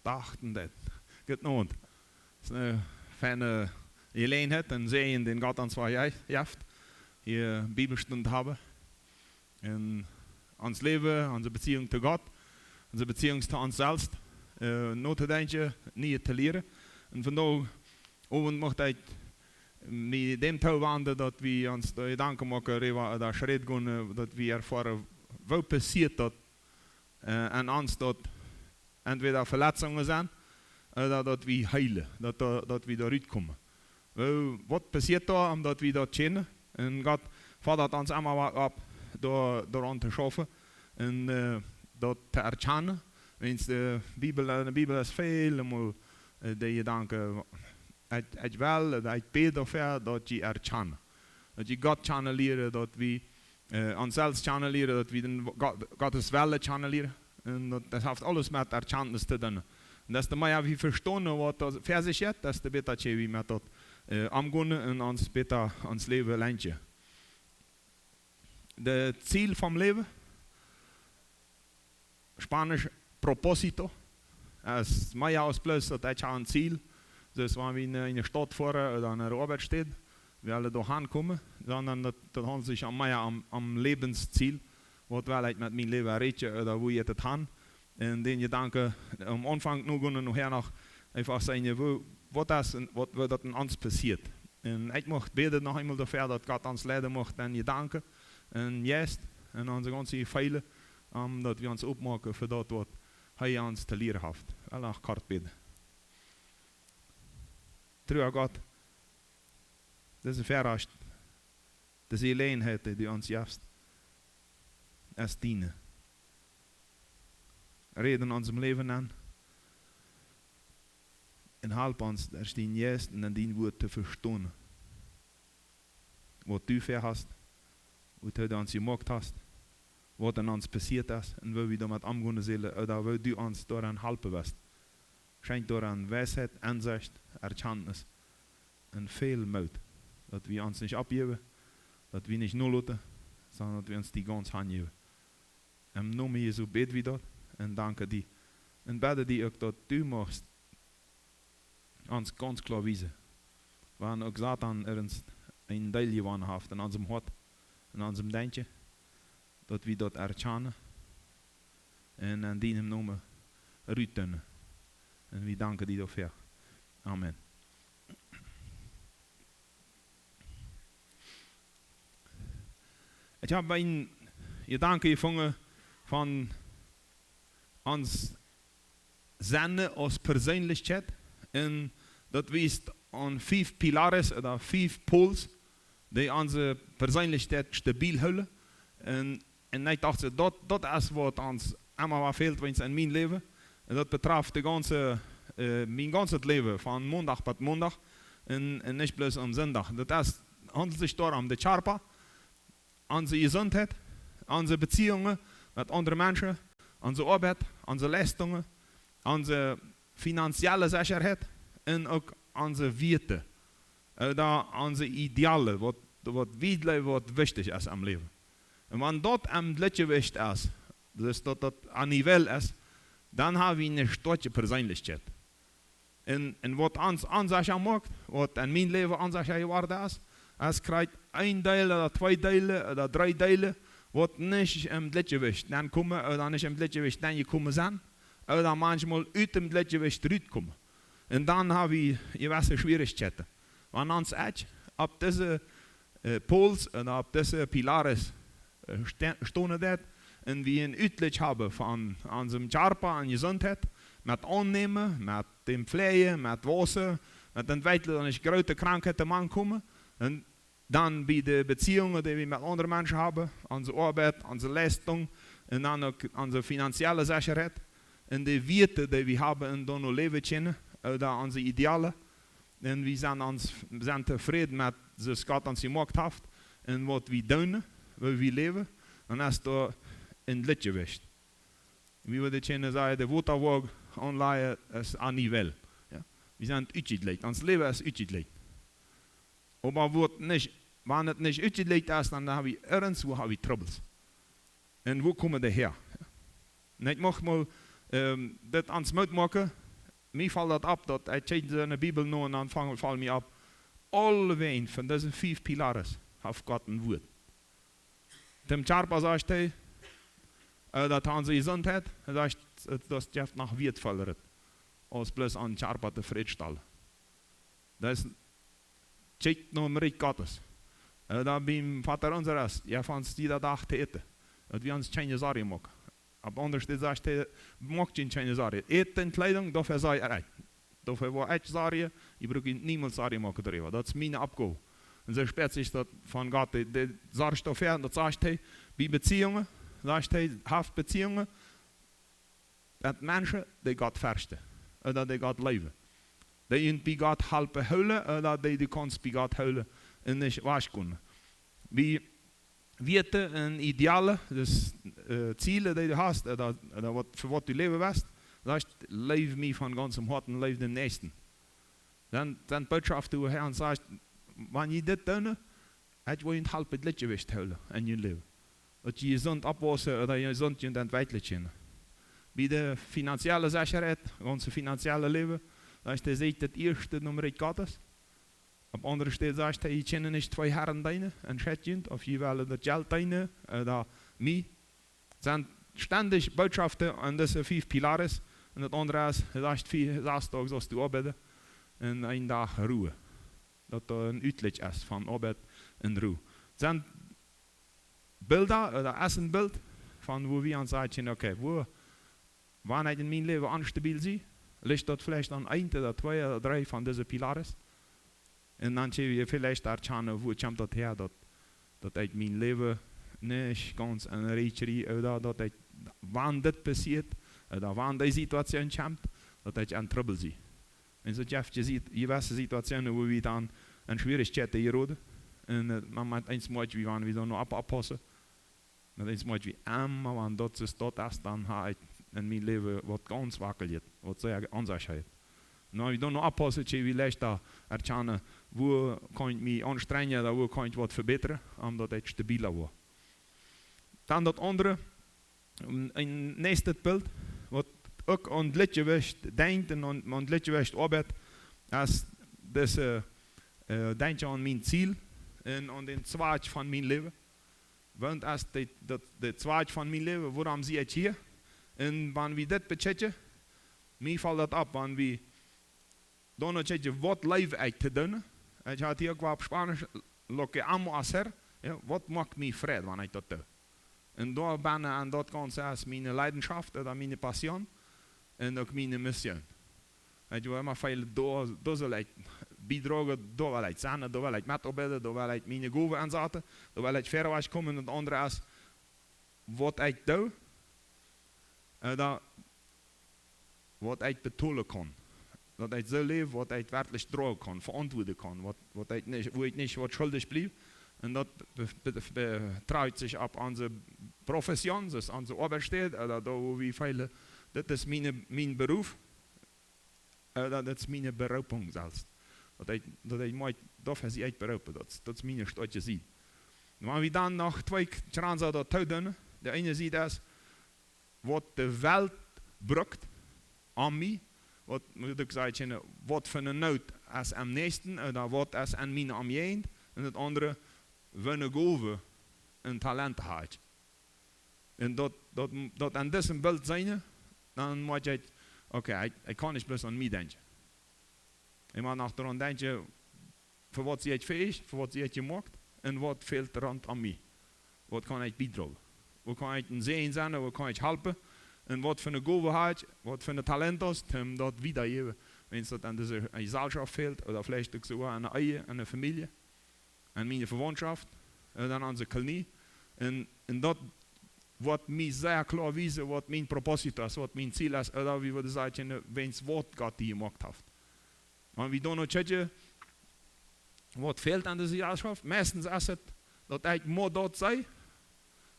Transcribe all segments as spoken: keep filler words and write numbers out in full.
achten deit. Guten Abend. Es eene feine Jeläajenheit, een Säajen, dän Gott ons jeft, hia Bibelstund haben. En ons Läwen, onse Beziehung to Gott, onse Beziehung to ons selfst, äh, notodenkjen, nie to lieren. En vondoag Owent mucht ekj mie däm toowenden, daut wie ons de Jedanken moaken, doaräwa, daut Schritt gonen, daut wie erfoaren, woo passieet daut, äh, aun ons daut entweder Veletungen sent, ooda daut wie heelen, daut, daut, daut wie doa rutkomen. Woo, waut passieet doa, om daut wie daut kjennen? En Gott foddat ons emma wada opp, doa, doaraun to schaufen en, äh, daut to erkjanen. Wiels de Bibel, enne Bibel es väl mol, äh, de Jedanken, ekj, ekj well, ooda ekj bäd doafäa, daut jie erkjanen. Daut jie Gott kjanen lieren, daut wie, äh, ons selfst kjanen lieren, daut wie dän Gott, Gottes Wellen kjanen lieren. En daut, daut haft aules met Erkjantnis to doonen. En desto mea wie vestonen, waut doa fa sikj jeit, desto bäta kjenn wie met daut, äh, omgonen en ons bäta ons Läwen lenkjen. De Ziel vom Läwen, Spanisch propósito, es mea aus bloos daut ekj hab een Ziel. Soo aus wan wie en eene Staut foaren ooda aun eene Oabeitsstäd, wie wellen doa hankomen, sonda daut, daut haundelt sikj om mea om, om Läwensziel. Waut well ekj met mien Läwen erreichen ooda wua jeit et han? En dän Jedanken, aum Aunfank no gonen, nohäa noch eefach seenen, woo, waut es en waut, woo daut en ons passieet. En ekj mucht bäden noch eemol doafäa, daut Gott ons leiden mucht en Jedanken, en Jeist, en onse gaunze Jefeelen, om daut wie ons oppmoaken fa daut, waut hee ons to lieren haft. Well noch kort bäden. Trua Gott, dise Verauscht, dise Jeläajenheit, dee du ons jefst, es diene. Räd en onsem Läwen aun en halp ons, derch dien Jeist en dien Wuat to vestonen, waut du väa hast, woo du ons jemoakt hast, waut en ons passieet es en woo wie doamet omgonen sellen, ooda woo du ons doaraun halpen west. Schenkj doaraun Weisheit, Ensecht, Erkjantnis en väl Moot, daut wie ons nich oppjäwen, daut wie nich noloten, sonda daut wie ons die gaunz hanjäwen. Em Nomen Jesu bäd wie daut en danken die. En bäden die uk, daut du muchst ons gaunz kloa wiesen, wan uk Soton irjent een Deel jewonnen haft en onsem Hoat, en onsem Denkjen, daut wie daut erkjanen en en dienem Nomen rutdoonen. En wie danken die doafäa. Amen. Ekj hab een Jedanken jefungen von ons Sennen aus Perseenlichkjeit. En daut wiest aun fief Pilares ooda fief Pols, dee onse Perseenlichkjeit stabil hoolen. En, en ekj docht, soo, daut, daut es waut ons emma waut fält, wiels en mien Läwen. En daut betraft de gaunze, äh, mien gaunzet Läwen, von Mondach bat Mondach. En, en nich bloos aum Sindach. Daut es, haundelt sikj doaromm, de Kjarpa, onse Jesuntheit, onse Beziehungen met aundre Menschen, onse Oabeit, onse Leistungen, onse finanzielle Sechaheit en uk onse Wieeten, äh, ooda onse Idealen, waut, waut wie jleewen, waut wichtich es em Läwen. En wan daut em Jlikjjewicht es, daut es daut, daut a nivel es, dan hab wie eene stoakje Perseenlichkjeit. En, en waut ons onsecha moakt, waut en mien Läwen onsecha jeworden es, es krakjt een Deel ooda twee Deelen ooda dree Deelen, waut nich em Jlikjjewicht nenkomen ooda nich em Jlikjjewicht nenjekomen sent, ooda maunchmol ut dem Jlikjjewicht rutkomen. En dan hab wie jewesse Schwierichkjeiten. Wan ons Ekj opp dise, äh, Pols un opp dise Pilares, äh, ste-, stonen deit, un wie een Utjlikj haben von onsem Kjarpa un Jesuntheit, met aunnämen, met däm fläajen, met wausen, met entwickeln, wan nich groote Krankheiten mankomen, un dan bie de Beziehungen, dee wie met aundre Menschen haben, onse Oabeit, onse Leistung, un dan uk onse finanzielle Sechaheit, un de Wieeten, dee wie haben, un dan no läwen kjennen, ooda onse Idealen, un wie sent ons, sent tofräd met soo aus Gott ons jemoakt haft, un waut wie doonen, woo wie läwen, dan es doa een Jlikjjewicht. Wie wie daut kjennen sajen, de Wotawoag aunlajen es a nivel. Jo? Wie sent utjejlikjt, ons Läwen es utjejlikjt. Oba waut nich, wan et nich utjejlikjt es, dan hab wie irjentwua hab wie Trubbels. Un wua komen dee häa? Un ekj mucht mol, ähm, daut ons Moot moaken, Mie felt daut opp, daut ekj kjikj en de Bibel no un dan fang, felt mie opp, aulawäajen von dise fief Pilaren haft Gott een Wuat. Däm Kjarpa sajcht hee, äh, daut aun siene Jesuntheit, hee sajcht, et, daut jeft noch wieetvolleret, aus bloos aun Kjarpa tofrädstalen. Daut es, kjikj nom Rikj Gottes. Äh, daut biem Vaderunser es, jeff ons jieda Dach to äten. Daut wie ons kjeene Sorjen moaken. Opp aundre Städ sajcht hee, moakt junt kjeene Sorjen. Äten un Kjleedunk, doafäa sie ekj rikj. Doafäa woa ekj sorjen, jie brucken junt niemols Sorjen moaken doaräwa. Daut es miene Oppgow. Un soo spieet sikj daut von Gott, dee, dee sorcht doafäa, un daut sajcht hee, bie Beziehungen, sajcht hee, haft Beziehungen met Menschen, dee Gott ferchten, ooda dee Gott leewen. Dee junt bie Gott halpen hoolen, ooda dee du kaust bie Gott hoolen un nich wajchkomen. Bie Wieeten un Idealen, daut es, äh, Zielen, dee du hast, ooda, ooda waut, fa waut du läwen west, sajcht, leew mie von gaunzem Hoaten, leew dän Näakjsten. Dan, dan Botschaft, wua hee ons sajcht, wan jie dit doonen, ekj woa junt halpen Gleichgewicht hoolen en jun Läwen. Daut jie jesunt oppwaussen ooda jesunt junt entwekjlen kjennen. Bie de finanzielle Sechaheit, onse finanzielle Läwen, sajcht hee, seet daut ieeschte nom Rikj Gottes. Opp aundre Städ sajcht hee, jie kjennen nich twee Harn deenen, entscheid junt, auf jie wellen daut Jelt deenen, äh, ooda mie. Sent stendich Botschaften aun dise fief Pilaren. Un daut aundre es, hee sajcht, fa sas Doag saust du oabeiden un een Dach Ru. Daut doa een Utjlikj es von Oabeit un Ru. Sent Bilda, ooda es een Bilt von wua wie ons sajen, okay, wua, wan ekj en mien Läwen onstabil sie, licht daut veleicht aun eent ooda twee ooda dree von dise Pilaren. Un dan kjenn wie veleicht erkjanen, wua kjemt daut häa, daut, daut ekj mien Läwen nich gaunz en Räd kjrie, ooda daut ekj, wan dit passieet, ooda wan dee Situation kjemt, daut ekj en Trubbel sie. Un soo jeft et je-, jewesse Situationen, wua wie dan en Schwierichkjeiten jeroden. Un, äh, mau met eent mott wie, wan wie dan noch opp-, oppaussen. Met eent mott wie emma, wan daut es, daut es, dan hab ekj en mien Läwen waut gaunz wackeljt, waut sea aunsechtich es. Nu, wan wie dan noch oppaussen, kjenn wie leichta erkjanen, wua kaun ekj mie aunstrenjen, ooda wua kaun ekj waut vebätren, om daut ekj stabiler woa. Dan daut aundre, een, een näakjstet Bilt, waut uk aun Gleichgewicht denkjt un aun, aun Gleichgewicht oabeit, es dise, äh, denkj aun mien Ziel un aun dän Zwakj von mien Läwen. Waut es de, daut, de Zwakj von mien Läwen? Wuarom sie ekj hia? Un wan wie dit bekjikjen, mie felt daut opp, wan wie dan noch kjikjen, waut leew ekj to doonen. Ekj haud hia uk waut opp Spaunisch, lo que amo hacer, jo, waut moakt mie Freid, wan ekj daut doo? Un doa bennen en daut Gaunze es miene Leidenschaft, ooda miene Passion, un uk miene Mission. Ekj well emma väl, doa, doa saul ekj biedragen, doa well ekj sennen, doa well ekj metoabeiden, doa well ekj miene Gowen ensaten, doa well ekj wieda komen, un daut aundre es, waut ekj doo, äh, daut, waut ekj betolen kaun. Daut ekj soo läw, waut ekj werkjlich droagen kaun, veauntwuaden kaun, waut, waut ekj nich, wua ekj nich waut schuldich bliew. Un daut be-, be-, be-, betreft sikj opp onse Profession, daut es onse Oabeitsstäd, ooda doa, wua wie feelen, dit es miene, mien Beruf. Äh, daut, daut es miene Beroopunk selfst. Daut ekj, daut ekj mott, doafäa sie ekj beroopen, daut, daut es miene stoakje Sied. Wan wie dan noch twee K-, Kjranza doatoo doonen, de eene Sied es, waut de Welt brukt aun mie, waut, waut ekj saj, kjenne, waut fa eene Noot es aum näakjsten, ooda waut es en miene Omjäajent, un daut aundre, waut fa eene Gowen un Talent hab ekj. Un daut, daut, daut aun disem Bilt seenen, dan mott ekj, okay, ekj, ekj kaun nich bloos aun mie denkjen. Ekj mott noch doaraun denkjen, fa waut sie ekj fähich, fa waut sie ekj jemoakt, un waut fält doaraun aun mie? Waut kaun ekj biedragen? Wua kaun ekj een Säajen sennen, wua kaun ekj halpen? Un waut fa eene Gow hab ekj, waut fa een Talent es, om daut wiedajäwen, wan daut aun dise Jeselschoft fält, ooda veleicht uk soogoa aun eene Ehe, aun eene Famielje, aun miene Vewauntschoft, äh, dan aun onse Kolonie. Un, un daut woat mie sea kloa wiesen, waut mien Propósito es, waut mien Ziel es, ooda wie wudden sajen, wäajens waut Gott die jemoakt haft. Wan wie dan noch kjikjen, waut fält aun dise Jeselschoft, meistens es et, daut ekj mau daut saj,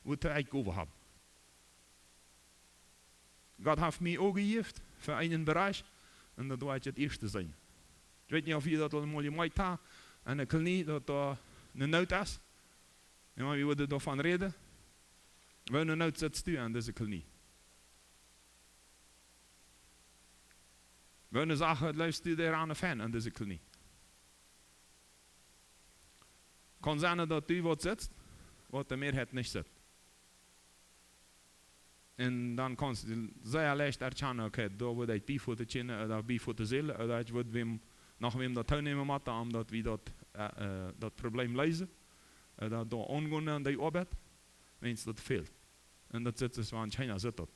waut ekj jegowen hab. Gott haft mie Uagen jejäft fa eenen Bereich, un daut woa ekj daut ieeschte seenen. Ekj weet nich, auf jie daut aul mol jemoakt haben, aun eene Kolonie, daut doa eene Noot es. Jo, wie wudden doavon räden. Woo eene Noot sitst du aun dise Kolonie? Woone Sache jleefst du, dee ranen fein aun dise Kolonie? Kaun sennen, daut du waut sitst, waut de Mearheit nich sitt. Un dan kaunst du sea leicht erkjanen, okay, doa wudd ekj bie foten kjennen, ooda bie foten sellen, ooda ekj wudd wäm, noch wäm daut toonämen motten, om daut wie daut, äh, äh, daut Problem leesen, ooda doa aungonen aun dee Oabeit, wan daut fält. Un daut sitt soo, wan kjeena sitt daut.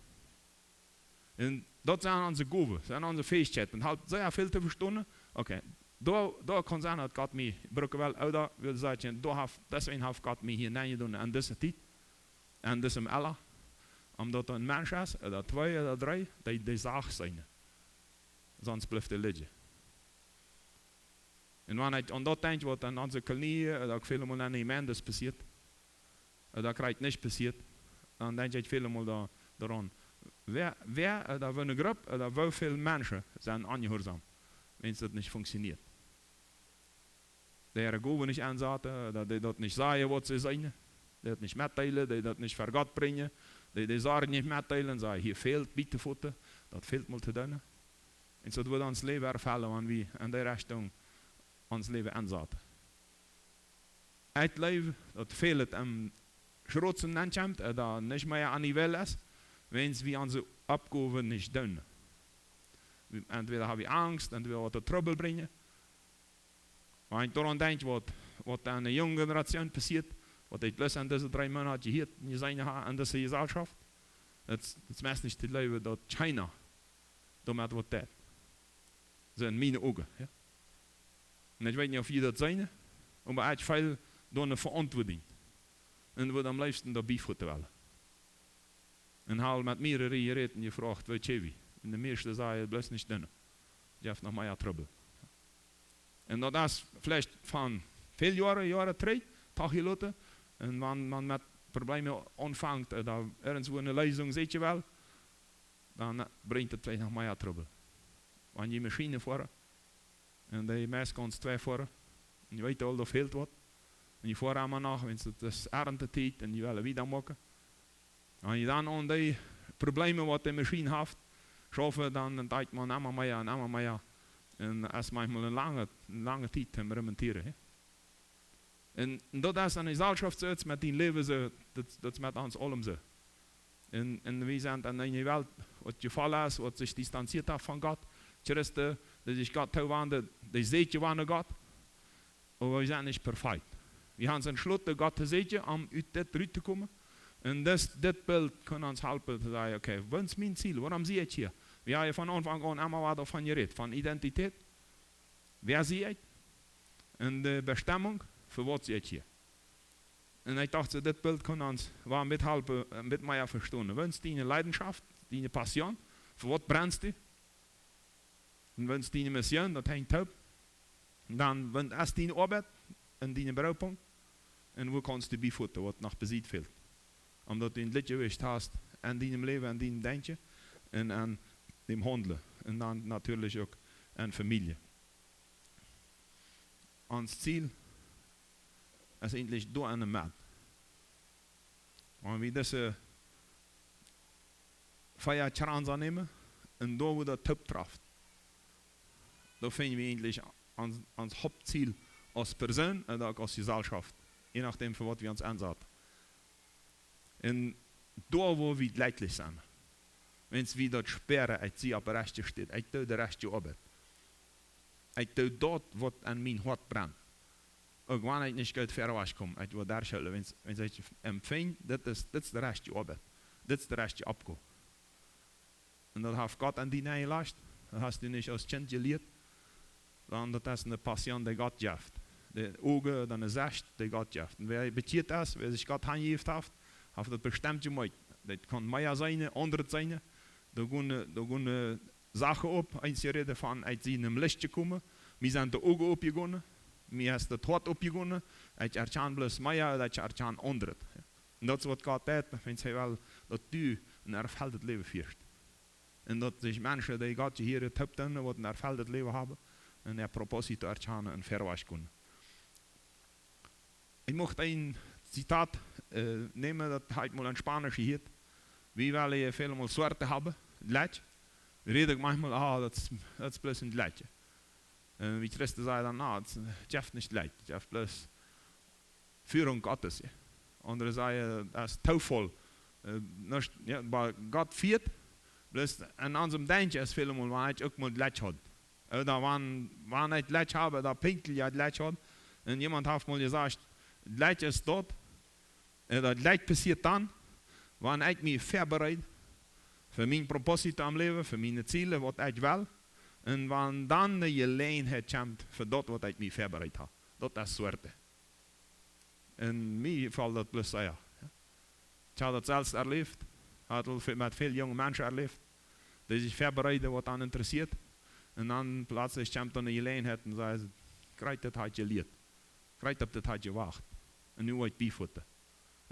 Un daut sent onse Gowen, sent onse Fäichkjeiten. Un halpt sea väl to vestonen. Okay, doa, doa kaun sennen, daut Gott mie brucken well, ooda well sajen, doa haft, deswäajen haft Gott mie hia nenjedonen aun dise Tiet, aun disem Ella, om daut een Mensch es, ooda twee ooda dree, dee, dee Sach seenen. Sonst blift hee lijen. Un wan ekj aun daut denkj, waut aun onse Kolonie, ooda uk väle Mol aun de Jemeent passieet, ooda krakjt nich passieet, dan denkj ekj väle Mol doa, doaraun, wäa, wäa, ooda woone Grupp, ooda woo väl Menschen sent onjehuarsaum, wan daut nich funktionieet. Dee äare Gowen nich ensaten, ooda dee daut nich sajen, waut see seenen, dee daut nich metdeelen, dee daut nich ver Gott brinjen, dee, dee sorjen nich metdeelen, sajen, hia fält bie to foten, daut fält mol to doonen. Un soo daut wudd ons Läwen erfellen, wan wie enn dee Rechtunk ons Läwen ensaten. Ekj jleew, daut väl et aum schrozen nenkjemt, ooda nich mea aun de Well es, wan wie onse Oppgow nich doonen. Entwäda ha wie Angst, entwäda woat daut Trubbel brinjen. Wan ekj doaraun denkj, waut, waut aun de junge Generation passieet, waut ekj bloos aun dise dree Moonat jehieet un jeseenen ha aun dise Jeselschoft, daut, daut es meist nich to jleewen, daut kjeena doamet waut deit. Soo enn miene Uagen, jo. Un ekj weet nich, auf jie daut seenen, oba ekj feel doa eene Veauntwuadunk. Un wudd aum leefsten doabie foten wellen. Un ha met mearere jerät un jefroacht, waut jeft wie? Un de mieeschte sajen, bloos nich doonen. Jeft noch mea Trubbel. Un daut es veleicht von väl Joaren, Joaren trigj, toch jeloten. Un wan, wan met Problemen aunfangt, äh, doa irjentwua eene Leesunk, seet jie well, dan, äh, brinjt et veleicht noch mea Trubbel. Wan jie Maschinen foaren, un dee meist gaunz twee foaren, un jie weeten aul, doa fält waut, un jie foaren emma noch, wan et es Arntetiet, un jie wellen wieda moaken. Wan jie dan aun dee Problemen, waut de Maschien haft, schaufen, dan, dan denkjt maun emma mea un emma mea. Un et es maunchmol eene lange, eene lange Tiet om remontieren, hè. Un, un daut es aun de Jeselschoft soo, daut es met dien Läwen soo, daut, daut es met ons aulem soo. Un, un wie sent enn eene Welt, waut jefollen es, waut sikj distanzieet haft von Gott. Christen, dee sikj Gott towanden, dee säkjen Gott. Oba wie sent nich perfekt. Wie haben entschloten, Gott to säkjen, om ut dit rut to komen. Un dit, dit Bilt kaun ons halpen to sajen, okay, waut es mien Ziel? Wuarom sie ekj hia? Wie haben von Aunfank aun emma wada von jerät, von Identität. Wäa sie ekj? Un de Bestemmunk, fa waut sie ekj hia? Un ekj docht, soo, dit Bilt kaun ons waut methalpen, äh, met mea vestonen. Waut es diene Leidenschaft, diene Passion? Fa waut brennst du? Un waut es diene Mission? Daut henjt toop. Un dan, waut es diene Oabeit un diene Beroopunk? Un wua kaunst du bie foten, waut noch besied fält? Om daut du een Jlikjjewicht hast aun dien Läwen, aun dien Denkjen un aun däm Haundlen. Un dan natieelich uk aun Famielje. Ons Ziel es eejentlich doa aun de Med. Wan wie dise vea Kjranz aunnämen un doa, wua daut toop traft, doa finjen wie eejentlich ons, ons Hauptziel aus Persoon un uk aus Jeselschoft, je nodäm, fa waut wie ons ensaten. Un doa, wua wie jlekjlich sent. Wan wie daut spieren, ekj sie opp de rajchte Städ, ekj doo de rajchte Oabeit. Ekj doo daut, waut aun mien Hoat brent. Uk wan ekj nich goot verwoats kom, ekj woa doa schaulen, wan, wan ekj empfang, dit es, dit es de rajchte Oabeit. Dit es de rajchte Oppgow. Un daut haft Gott aun die nenjelajcht. Daut hast du nich aus Kjint jelieet. Dan daut es eene Passion, dee Gott jeft. De Uagen, dan de Sicht, dee Gott jeft. Un wäa bekjieet es, wäa sikj Gott hanjejäft haft, haft daut bestemmt jemoakt. Daut kaun mea sennen, aundret sennen. Doa gonen, doa gonen Sachen opp, eent es de Räd von, ekj sie enn een Licht jekomen. Mie sent de Uagen oppjegonen. Mie es daut Hoat oppjegonen. Ekj erkjan bloos mea, ekj erkjan aundret. Un daut es, waut Gott deit, wan hee well, daut du een erfelltet Läwen fieescht. Un daut sikj Menschen, dee Gott jehieren, toop doonen, waut een erfelltet Läwen haben, un äa Propósito erkjanen un verwoats komen. Ekj mucht een Zitat, äh, nämen, daut hab ekj mol enn Spaunisch jehieet. Wie wellen hia väl mol suerte haben, leid. Räd ekj maunchmol, ah, daut es, daut es bloos een Jlekj. Un wie Christen sajen dan, na, daut jeft nich Jlekj, daut jeft bloos Führung Gottes, jo. Aundre sajen, daut es Toofall. Äh, nuscht, jo, oba Gott fieet, bloos en onsen Denkjen es väl mol, wan ekj uk mol Jlekj haud. Ooda wan, wan ekj Jlekj hab, daut Pinkjel, jo, Jlekj haud. Un jemaunt haft mol jesajcht, Jlekj es daut, äh, daut Jlekj passieet dan, wan ekj mie väabereed fa mien Propósito em Läwen, fa miene Ziele, waut ekj well. Un wan dan de Jeläajenheit kjemt fa daut, waut ekj mie väabereed hab. Daut es Suerte. Un mie felt daut bloos sea. Jo. Ekj hab daut selfst erläft, hab daut ve-, met väl junge Menschen erläft, dee sikj väabereeden, waut an interessieet. Un dan pletslich kjemt dan de Jeläajenheit un sajen see, krakjt daut hab ekj jelieet. Krakjt opp daut hab ekj jewacht. Un nu woa ekj biefoten.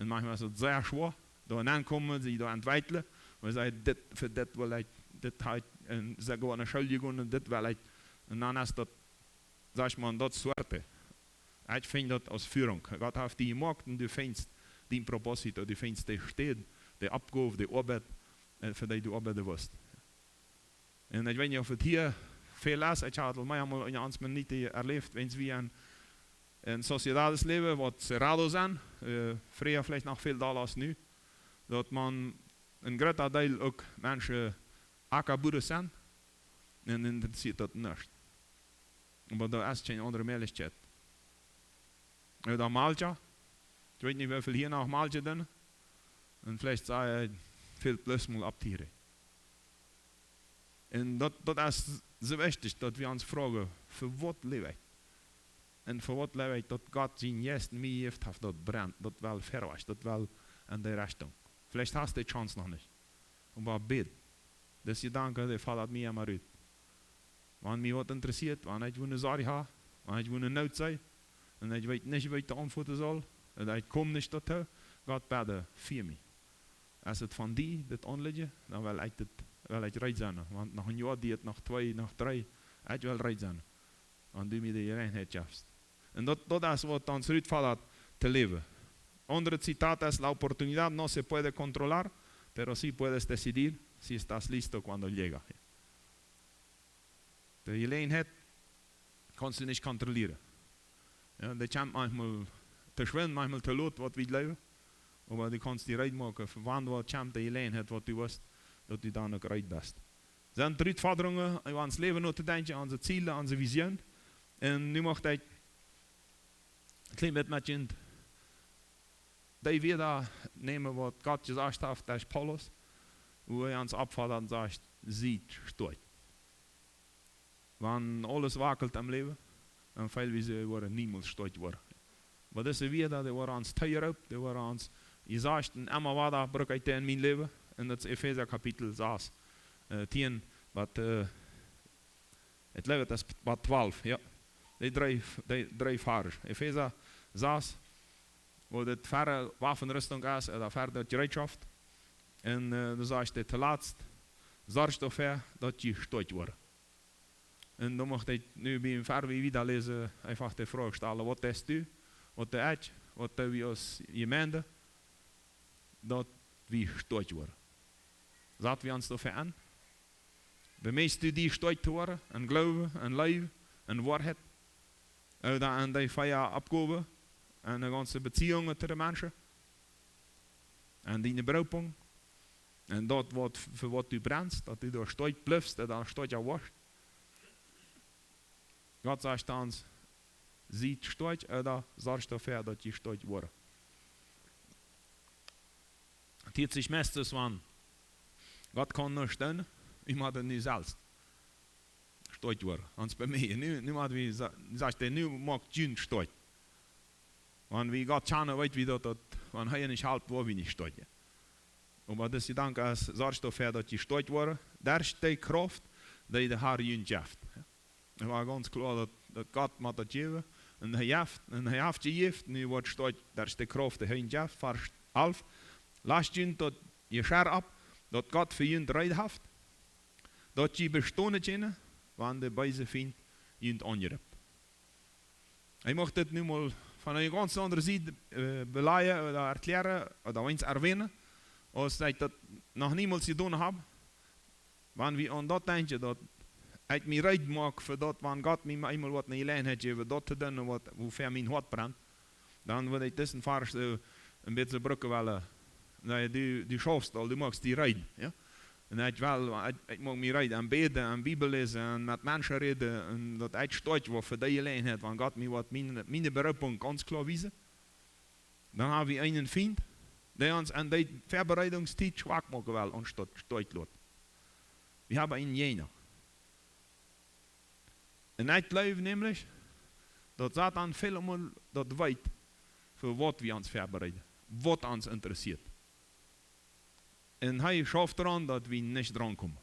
Un maunchmol es daut sea schwoa. Doa aunkomen, sikj doa entwikjlen. Oba sajen, dit, fa dit well ekj, dit hab ekj, un soogoa no School jegonen, un dit well ekj. Un dan es daut, sajcht maun, daut Suerte. Ekj finj daut aus Führung. Gott haft die jemoakt un du finjst dien Propósito, du finjst de Städ, de Oppgow, de Oabeit, äh, fa dee du oabeiden woascht. Un ekj weet nich, auf et hia väl es, ekj hab et aul meamol en ons Minuten erläft, wan wie en, en sociedades läwen, waut Cerrados sent, äh, freea veleicht noch väl dolla aus nu, daut maun een groota Deel uk Menschen Ackabuasch sent, un interessieet daut nich. Oba doa es kjeene aundre Mäajlichkjeit. Ooda Malkja. Ekj weet nich, woo väl hia noch Malkja doonen. Un veleicht saj ekj, väl plus mol opp Tiere. Un daut, daut es soo wichtich, daut wie ons froagen, fa waut läw ekj? Un fa waut läw ekj, daut Gott sien Jeist mie jeft haft, daut brent, daut well verwoat, daut well en dee Rechtunk. Veleicht hast du de Chance noch nich. Oba bäd. Dis Jedanke, dee foddat mie emma rut. Wan mie waut interessieet, wan ekj woone Sorj hab, wan ekj woone Noot see, un ekj weet nich, woo ekj daut auntwuaden saul, un ekj kom nich doatoo, Gott, bäd fa mie. Es et von die, dit Aunlieden, dan well ekj dit, well ekj reed sennen. Wan noch een Joa diet, noch twee, noch dree, ekj well reed sennen. Wan du mie de Jeläajenheit jefst. Un daut, daut es waut ons rutfoddat to läwen. Aundre Zitat es, la oportunidad no se puede controlar, pero sí puedes decidir si estás listo cuando llega. De Jeläajenheit kaust du nich kontrollieren. Jo, dee kjemt maunchmol too schwind, maunchmol too lot, waut wie jleewen. Oba du kaust die reed moaken, fa wan waut kjemt, de Jeläajenheit, waut du woascht, daut du dan uk reed best. Sent Rutfodrungen, äwa ons Läwen notodenkjen, onse Ziele, onse Vision. Un nu mucht ekj een kjlien bät met junt dee Wieed nämen, waut Gott jesajcht haft derch Paulus, wua hee ons oppfoddat un sajcht, siet stoakj. Wan aules wackelt em Läwen, dan feel wie, wie woaren niemols stoakj woaren. Oba dise Wieed, dee woaren ons toojeroopt, dee woaren ons jesajcht, un emma wada bruk ekj dee en mien Läwen. Un daut es Efeesa Kapitel sas, äh, tieen bat, äh, ekj jleew, daut es bat twalf, jo. Dee dree, dee dree Varsch. Efeesa sas, wua daut fa de Waffenrüstung es, ooda fa de Jereetschoft. Un, äh, dan sajcht hee toolatst, sorjt doafäa, daut jie stoakj woaren. Un dan mucht ekj nu bie een Varsch, wie wieda läsen, eefach de Froag stalen, waut deist du, waut doo ekj, waut doo wie aus Jemeent, daut wie stoakj woaren? Sat wie ons doafäa aun? Bemieescht du die stoakj to woaren, en Gloowen, en Leew, en Woarheit? Ooda en dee vea Oppgowen, en de gaunze Beziehungen to de Menschen? En diene Beroopunk? En daut waut, fa waut du brenst, daut du doa stoakj bliffst, ooda stoakja woascht? Gott sajcht ons, siet stoakj, ooda sorjt doafäa, daut jie stoakj woaren. Daut hieet sikj meist soo aun, Gott kaun nuscht doonen, wie motten nu selfst stoakj woaren. Ons bie mie, nu, nu mott wie, sa-, sajcht hee, nu moakt junt stoakj. Wan wie Gott kjanen, weet wie daut, daut, wan hee nich halpt, woa wie nich stoakj. Oba dise Jedanke es, sorjt doafäa, daut jie stoakj woaren, derch dee Krauft, dee de Har junt jeft. Et wia gaunz kloa, daut, daut Gott mott daut jäwen. Un hee jeft, un hee haft jejäft, un jie woaren stoakj derch dee Krauft, dee hee junt jeft. Varsch alf. Lasst junt daut Jescherr opp, daut Gott fa junt reed haft, daut jie bestonen kjennen, wan de beese Fient junt aunjript. Ekj mucht dit nu mol von eene gaunz aundre Sied, äh, belajen ooda erkjlären ooda eent erwähnen, aus ekj daut noch niemols jedonen hab. Wan wie aun daut denkjen, daut ekj mie reed moak fa daut, wan Gott mie mau eemol waut ne Jeläajenheit jeft, daut to doonen, waut, wuafäa mien Hoat brent, dan wudd ekj disen Varsch soo een bät brucken wellen. Nä, du, du schaufst aul, du moakst die reed, jo? Un ekj well, ekj, ekj moak mie reed aun bäden, aun Bibel läsen, un met Menschen räden, un daut ekj stoakj woa fa dee Jeläajenheit, wan Gott mie waut miene, miene Beroopunk gaunz kloa wiest. Dan hab wie eenen Fient, dee ons aun dee Väabereedungstiet schwak moaken well, aunstaut stoakj lot. Wie haben eenen Jäajna. Un ekj jleew nämlich, daut Soton väl mol daut weet, fa waut wie ons väabereeden, waut ons interessieet. Un hee schauft doaraun, daut wie nich doaraun komen.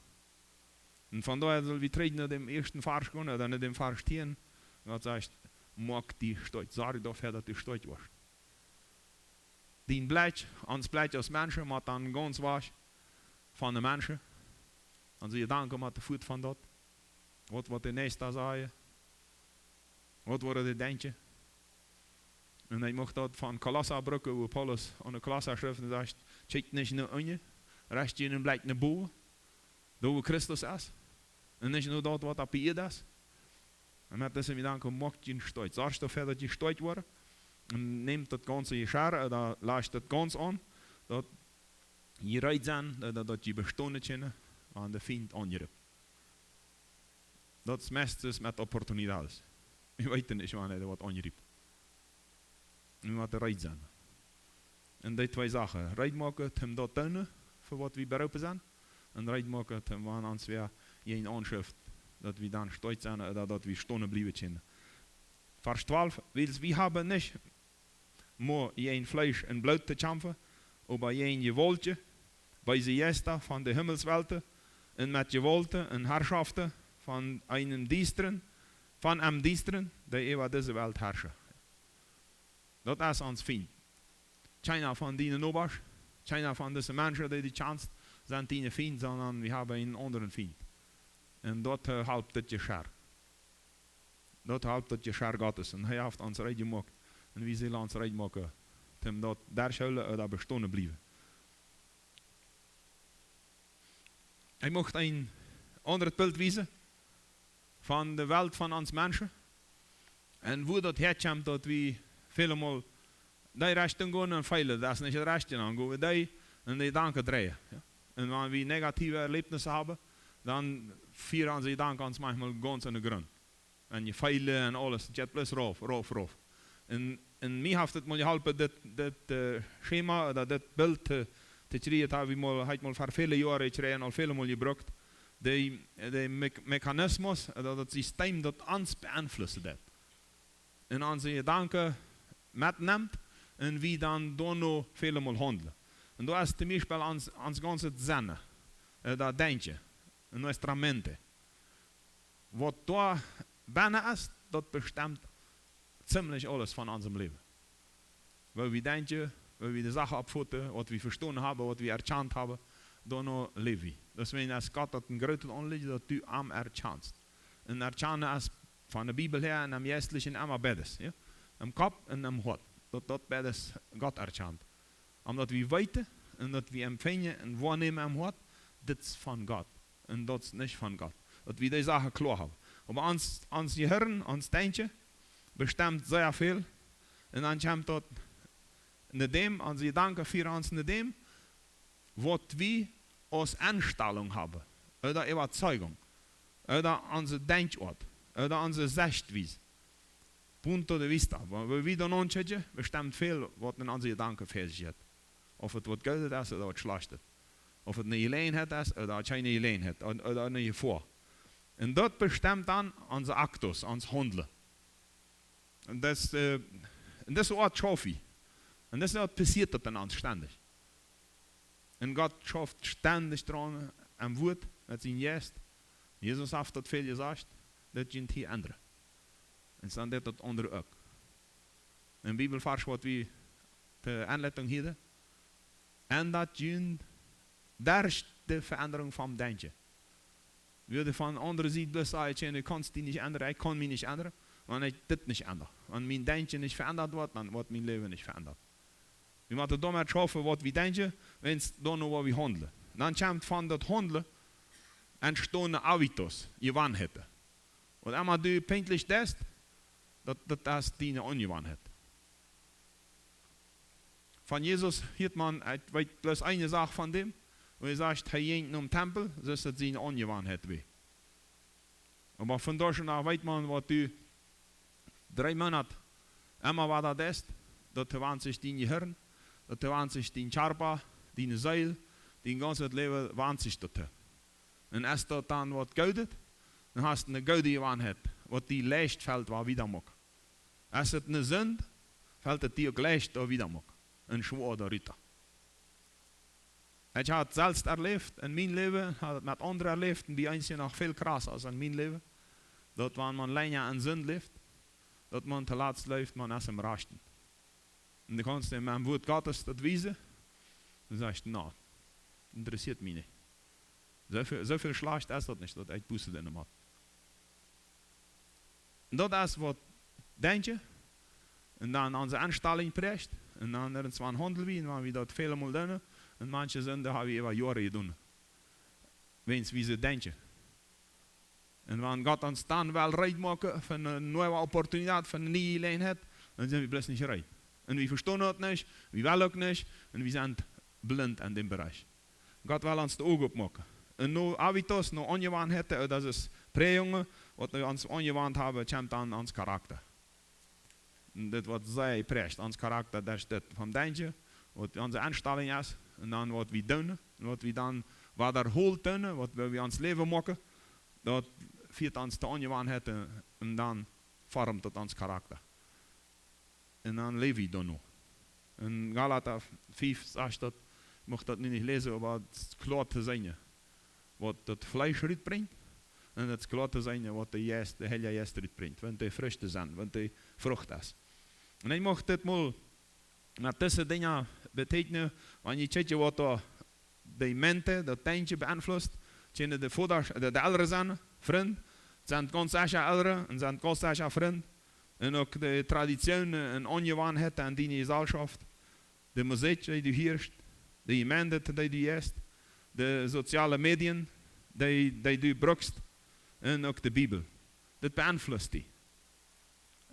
Un von doa sell wie trigj no däm ieeschten Varsch gonen, ooda no däm Varsch tieen. Gott sajcht: Moak die stoakj, sorj doafäa, daut du stoakj woascht. Dien Blikj, ons Blikj aus Menschen, mott dan gaunz wajch von de Menschen. Onse Jedanken motten fuat von daut. Waut woat de Näakjsta sajen? Waut woaren dee denkjen? Un ekj mucht daut von Kolossa brucken, wua Paulus aun de Kolossa schrift un sajcht: Kjikjt nich no unjen, rajcht jun Blikj no bowen, doa wua Christus es, un nich no daut, waut oppe Ieed es. Un met disen Jedanken moakt jun stoakj. Sorjt doafäa, daut jie stoakj woaren. Un nämt daut gaunze Jescharr, ooda lajcht daut gaunz aun, daut jie reed sent, daut, daut jie bestonen kjennen, wan de Fient aunjript. Daut es meistens met oportunidades. Wie weeten nich, wanea dee waut aunjript. Wie motten reed sennen. Un dee twee Sachen. Reed moaken, om daut to doonen, fa waut wie beroopen sent. Un reed moaken, om, wan ons wäa jäajen aunschrift, daut wie dan stoakj sent, ooda daut wie stonen bliewen kjennen. Varsch twalf: Wiels wie haben nich mau jäajen Fleesch un Bloot to kjamfen, oba jäajen Jewaulten, beese Jeista von de Himmelswelten, un met Jewaulten un Harschoften von eenem Diestren, von em Diestren, dee äwa dise Welt harschen. Daut es ons Fient. Kjeena von diene Nobasch, kjeena von dise Menschen, dee du kjanst, sent diene Fient, sonda wie haben eenen aundren Fient. Un daut, äh, halpt daut Jescharr. Daut halpt daut Jescharr Gottes. Un hee haft ons reed jemoakt. Un wie sellen ons reed moaken, om daut derchhoolen ooda bestonen bliewen. Ekj mucht een aundret Bilt wiesen von de Welt von ons Menschen. Un wua daut häakjemt, daut wie väle Mol dee Rechtunk gonen un feelen, daut es nich daut Rajchte, dan go wie dee un dee Jedanken dreien, jo. Un wan wie negative Erlebnisse haben, dan fieren onse Jedanken ons maunchmol gaunz enne Grunt. Un Jefeele un aules, daut jeit bloos rauf, rauf, rauf. Un, un mie haft et mol jeholpen, dit, dit, äh, Schema ooda dit Bilt to, to kjrieen, daut hab ekj mol, hab ekj mol ver väle Joaren jekjräajen, aul väle Mol jebrukt. De, de Me-, Mechanismus, äh, daut, daut System, daut ons beeinflussen deit. Un onse Jedanken metnemt un wie dan doano väle Mol haundlen. Un daut es toom Biespel ons, ons gaunzet Sennen, äh, daut Denkjen, un nuestra mente. Waut doa bennen es, daut bestemt ziemlich aules von onsem Läwen. Woo wie denkjen, woo wie de Sachen oppfoten, waut wie vestonen haben, waut wie erkjant haben, doano läw wie. Deswäajen es Gott daut een grootet Aunlieden, daut du am erkjanst. Un erkjanen es von de Bibel häa un em Jeistlichen emma beides, jo? Em Kopp un em Hoat. Daut, daut beides Gott erkjant. Om daut wie weeten un daut wie empfinjen un woanämen em Hoat, dit es von Gott un daut es nich von Gott. Daut wie dee Sachen kloa haben. Oba ons, ons Jehirn, ons Denkjen, bestemt sea väl. Un dan kjemt daut no däm, onse Jedanken fieren ons no däm, waut wie aus Enstalunk haben, ooda Äwazeigung, ooda onse Denkjoat, ooda onse Sechtwies. Punto de vista. Woo, woo wie doa aunkjikjen, bestemt väl, waut en onse Jedanken vesieet. Auf et waut Goodet es ooda waut Schlajchtet. Auf et ne Jeläajenheit es ooda kjeene Jeläajenheit, ooda, ooda ne Jefoa. Un daut bestemt dan onse Aktos, ons Haundlen. Un daut, äh, un daut es waut schauf wie. Un daut es waut passieet, daut en ons stendich. Un Gott schauft stendich doaraun, aum Wuat, met sienen Jeist. Jesus haft daut väl jesajcht, daut junt hia endren. Un dan deit daut aundre uk. Een Bibelvarsch, waut wie de Aunleitunk hieren. Endat junt derch de Veendrunk vom Denkjen. Wie wudden von aundre Sied bloos sajen: „Tja, du kaust die nich endren, ekj kaun mie nich endren, wan ekj dit nich endra. Wan mien Denkjen nich veendat woat, dan woat mien Läwen nich veendat.“ Wie motten doamet schaufen, waut wie denkjen, wan et doano, waut wie haundlen. Dan kjemt von daut Haundlen, entstonen hábitos, Jewanheiten. Waut emma du pinkjlich deist, daut, daut es diene Onjewanheit. Von Jesus hieet maun, ekj weet bloos eene Sach von däm, wua hee sajcht, hee jinkj nom Tempel, soo es daut siene Onjewanheit wia. Oba vondoag dän Dach weet maun, waut du dree Moonat emma wada deist, daut want sikj dien Jehirn, daut want sikj dien Kjarpa, diene Seel, dien gaunzet Läwen want sikj daut. Un es daut dan waut Goodet, dan hast du eene goode Jewanheit, waut die leicht felt, wada wieda moaken. Es et eene Sind, felt et die uk leicht, doa wieda moaken. Un schwoa doa rut. Ekj hab et selfst erläft en mien Läwen, hab et met aundre erläft, un bie eenje noch väl krassa aus en mien Läwen. Daut wan maun lenja en Sind läft, daut maun toolatst jleeft, maun es em Rajchten. Un du kaust däm em Wort Gottes daut wiesen, dan sajchst du, na, interessieet mie nich. Soo väl, soo väl schlajcht es daut nich, daut ekj Buße doonen mott. Un daut es waut denkjen, un dan onse Enstalunk präacht, un dan irjentwan haundlen wie, un wan wie daut väle Mol doonen, un manche Sinden hab wie äwa Joaren jedonen. Wäajens wie soo denkjen. Un wan Gott ons dan well reed moaken fa eene niee Opportunität, fa eene niee Jeläajenheit, dan sent wie bloos nich reed. Un wie vestonen daut nich, wie wellen uk nich, un wie sent blint en däm Bereich. Gott well ons de Uagen opmoaken. Un no hábitos, no Onjewanheiten, ooda daut es Prägungen, waut wie ons aunjewant haben, kjemt dan ons Charakta. Un dit waut see präacht, ons Charakta, daut es dit vom Denkjen, waut onse Enstalunk es, un dan waut wie doonen, un waut wie dan wadaholt doonen, waut wie ons Läwen moaken, daut fieet ons to Onjewanheiten, un dan formt daut ons Charakta. Un dan läw wie doano. En Galata fief sajcht daut, ekj mucht daut nu nich läsen, oba et es kloa to seenen, waut daut Fleesch rutbrinjt, un et es kloa to seenen, waut de Jeist, de Heilje Jeist rutbrinjt, wan dee Frucht sent, wan dee Frucht es. Un ekj mucht dit mol met dise Dinja betäkjnen, wan jie kjikjen, waut doa de Mente, daut Denkjen beeinflusst, kjennen de Vodasch, de, de Elren sennen, Frind, sent gaunz secha Elren un sent gaunz secha Frind. Un uk de Traditionen un Aunjewanheiten en diene Jesellschaft, de Musikj, dee du hieescht, de Jemeent, dee du jeist, de soziale Medien, dee, dee du brukst, un uk de Bibel. Dit beeinflusst die.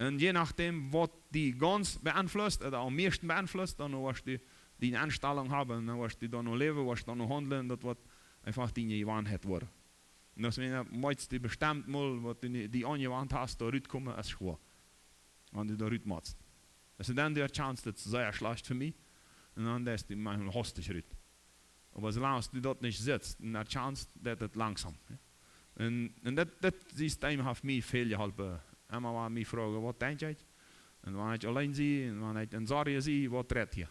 Un je nodäm, waut die gaunz beeinflusst, ooda aum mieeschten beeinflusst, dan woascht du diene Enstalunk haben, dan woascht du doano läwen, woascht doano haundlen, daut woat eefach diene Jewanheit woaren. Un aus wan du motst die bestemt mol, waut du nie, die aunjewant hast, doa rutkomen, es schwoa. Wan du doa rut motst. Aus du dan de Chance, daut es sea schlajcht fa mie, un dan deist du mie haustich rut. Oba soo lang aus du daut nich sitst, un de Chance, daut et langsom, jo. Un, un daut, daut System haft mie väl jeholpen. Emma wan mie froagen, waut denkj ekj? Un wan ekj auleen sie, un wan ekj en Sorjen sie, waut rät hia?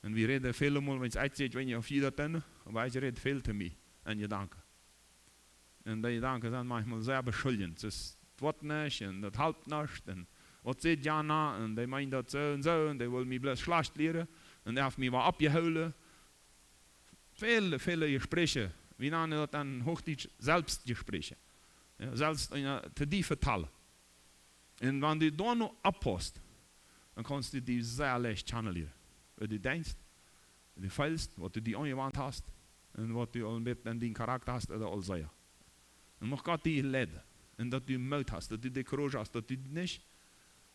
Un wie räden väle Mol, wan ekj saj, ekj weet nich, auf jie daut doonen, oba ekj räd väl to mie, en Jedanken. Un dee Jedanken sent maunchmol sea beschuldjent. Et woat nich, un daut halpt nich, un waut sajcht Jana, un dee meent daut soo un soo, un dee well mie bloos schlajcht lieren, un dee haft mie waut oppjehoolen. Väle, väle Jespräakjen, wie nanen daut en Huachdietsch Selbstjespräakjen. Jo, selfst eena to die vetalen. Un wan du doano opppaust, dan kaust du die sea leicht kjanen lieren. Waut du denkjst, waut du feelst, waut du die aunjewant hast, un waut du aul een bät en dienen Charakta hast, ooda aul sea. Un mucht Gott die leiden, un daut du Moot hast, daut du de Courage hast, daut du nich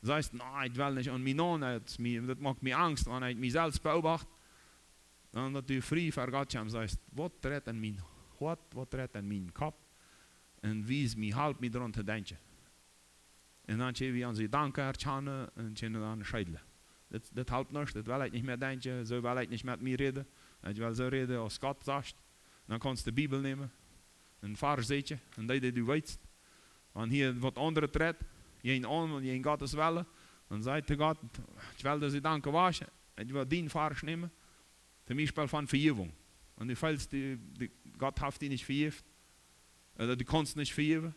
sajchst, na, ekj well nich aun mie naun, daut es mie, daut moakt mie Angst, wan ekj mie selfst beobacht. Dan daut du frie ver Gott kjemst, sajchst, waut rät en mien Hoat, waut rät en mienen Kopp, un wies mie, halp mie doaraun to denkjen. Un dan kjenn wie onse Jedanken erkjanen un kjennen dan scheedlen. Dit, dit halpt nich, dit well ekj nich mea denkjen, soo well ekj nich met mie räden. Ekj well soo räden aus Gott sajcht. Dan kaust du de Bibel nämen, een Varsch säkjen, un dee, dee du weetst. Wan hia waut aundret rät, jäajen aun un jäajen Gottes Wellen, dan saj to Gott, ekj well dise Jedanken wajch, ekj well dien Varsch nämen. Toom Biespel von Vejäwunk. Wan du feelst, die, die, Gott haft die nich vejäft, ooda du kaust nich vejäwen.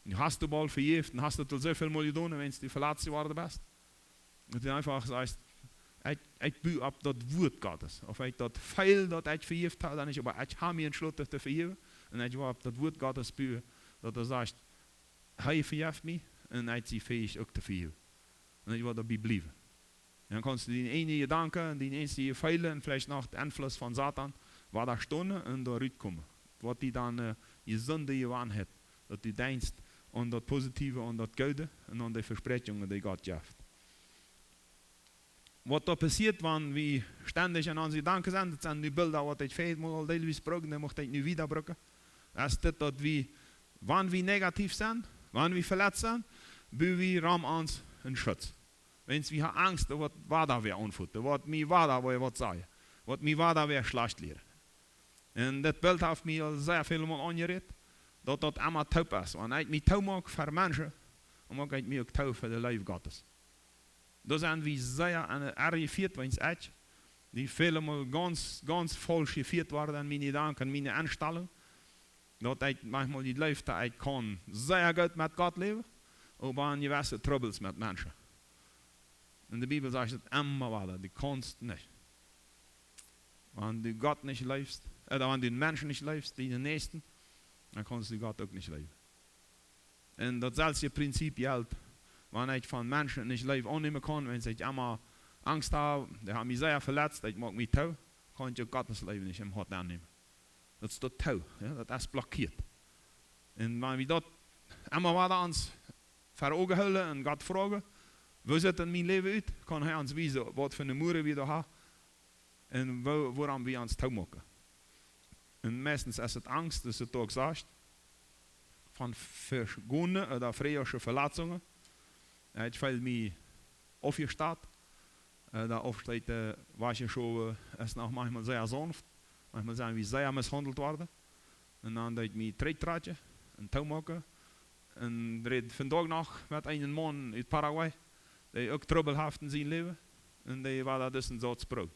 Un du hast du boolt vejäft, un hast daut aul soo väl Mol jedonen, wan du veletzt worden best. Un du eefach sajchst, ekj, ekj bu opp daut Wort Gottes. Auf ekj daut feel, daut ekj vejäft hab, dan nich, oba ekj hab mie entschloten to vejäwen. Un ekj woa opp daut Wort Gottes buen, daut et sajcht, hee vejeft mie, un ekj sie fäich uk to vejäwen. Un ekj woa doabie bliewen. Dan kaust du diene ieejne Jedanken un diene ieejne Jefeelen un veleicht noch dän Enfluss von Soton wadastonen un doa rutkomen. Waut die dan, äh, jesunde Jewanheit, daut du denkjst aun daut Positive, aun daut Goode un aun de Vespräakjungen, dee Gott jeft. Waut doa passieet, wan wie stendich en onse Jedanken sent, daut sent nu Bilda, waut ekj väl mol aul deelwies bruck, dee mucht ekj nu wieda brucken, es dit, daut wie, wan wie negativ sent, wan wie veletzt sent, buen wie rom ons een Schutz. Wan wie haben Angst, daut waut wada wäa aunfot, daut waut mie wada wäa waut sajen, waut mie wada wäa schlajcht lieren. Un dit Bilt haft mie aul sea väl mol aunjerät, daut daut emma toop es. Wan ekj mie toop moak fa Menschen, dan moak ekj mie uk toop fa de Leew Gottes. Doa sent wie sea aun de Area jefieet, wan ekj, dee väl mol gaunz, gaunz faulsch jefieet worden en miene Jedanken, miene Enstalunk, daut ekj maunchmol jleewd, daut ekj kaun sea goot met Gott läwen, oba en jewesse Trubbels met Menschen. Un de Bibel sajcht daut emma wada, du kaust nich. Wan du Gott nich leefst, äh, wan du Menschen nich leefst, diene Näakjsten, dan kaust du Gott uk nich leewen. Un daut selwje Prinzip jelt, wan ekj von Menschen nich Leew aunnämen kaun, wan ekj emma Angst hab, dee haben mie sea veletzt, ekj moak mie toop, kaun ekj uk Gottes Leew nich em Hoat aunnämen. Daut es daut toop, jo, daut es blockieet. Un wan wie daut emma wada ons ver Uagen hoolen un Gott froagen: "Woo sitt en mien Läwen ut?" Kaun hee ons wiesen, waut fa eene Mure wie doa haben un woo-, wuarom wie ons toop moaken. Un meistens es et Angst, daut et uk sajcht, von vegonen ooda fräaje Veletzungen. Jo, ekj feel mie aufjestat. Äh, daut Aufstauten, äh, wajchjeschowen es noch maunchmol sea saunft. Maunchmol sent wie sea misshaundelt worden. Un dan deed ekj mie trigjtrakjen un toop moaken. Un räd vondoag noch met eenen Maun ut Paraguay, dee uk Trubbel haft en sien Läwen. Un dee wia doa dis en Sauz brukt.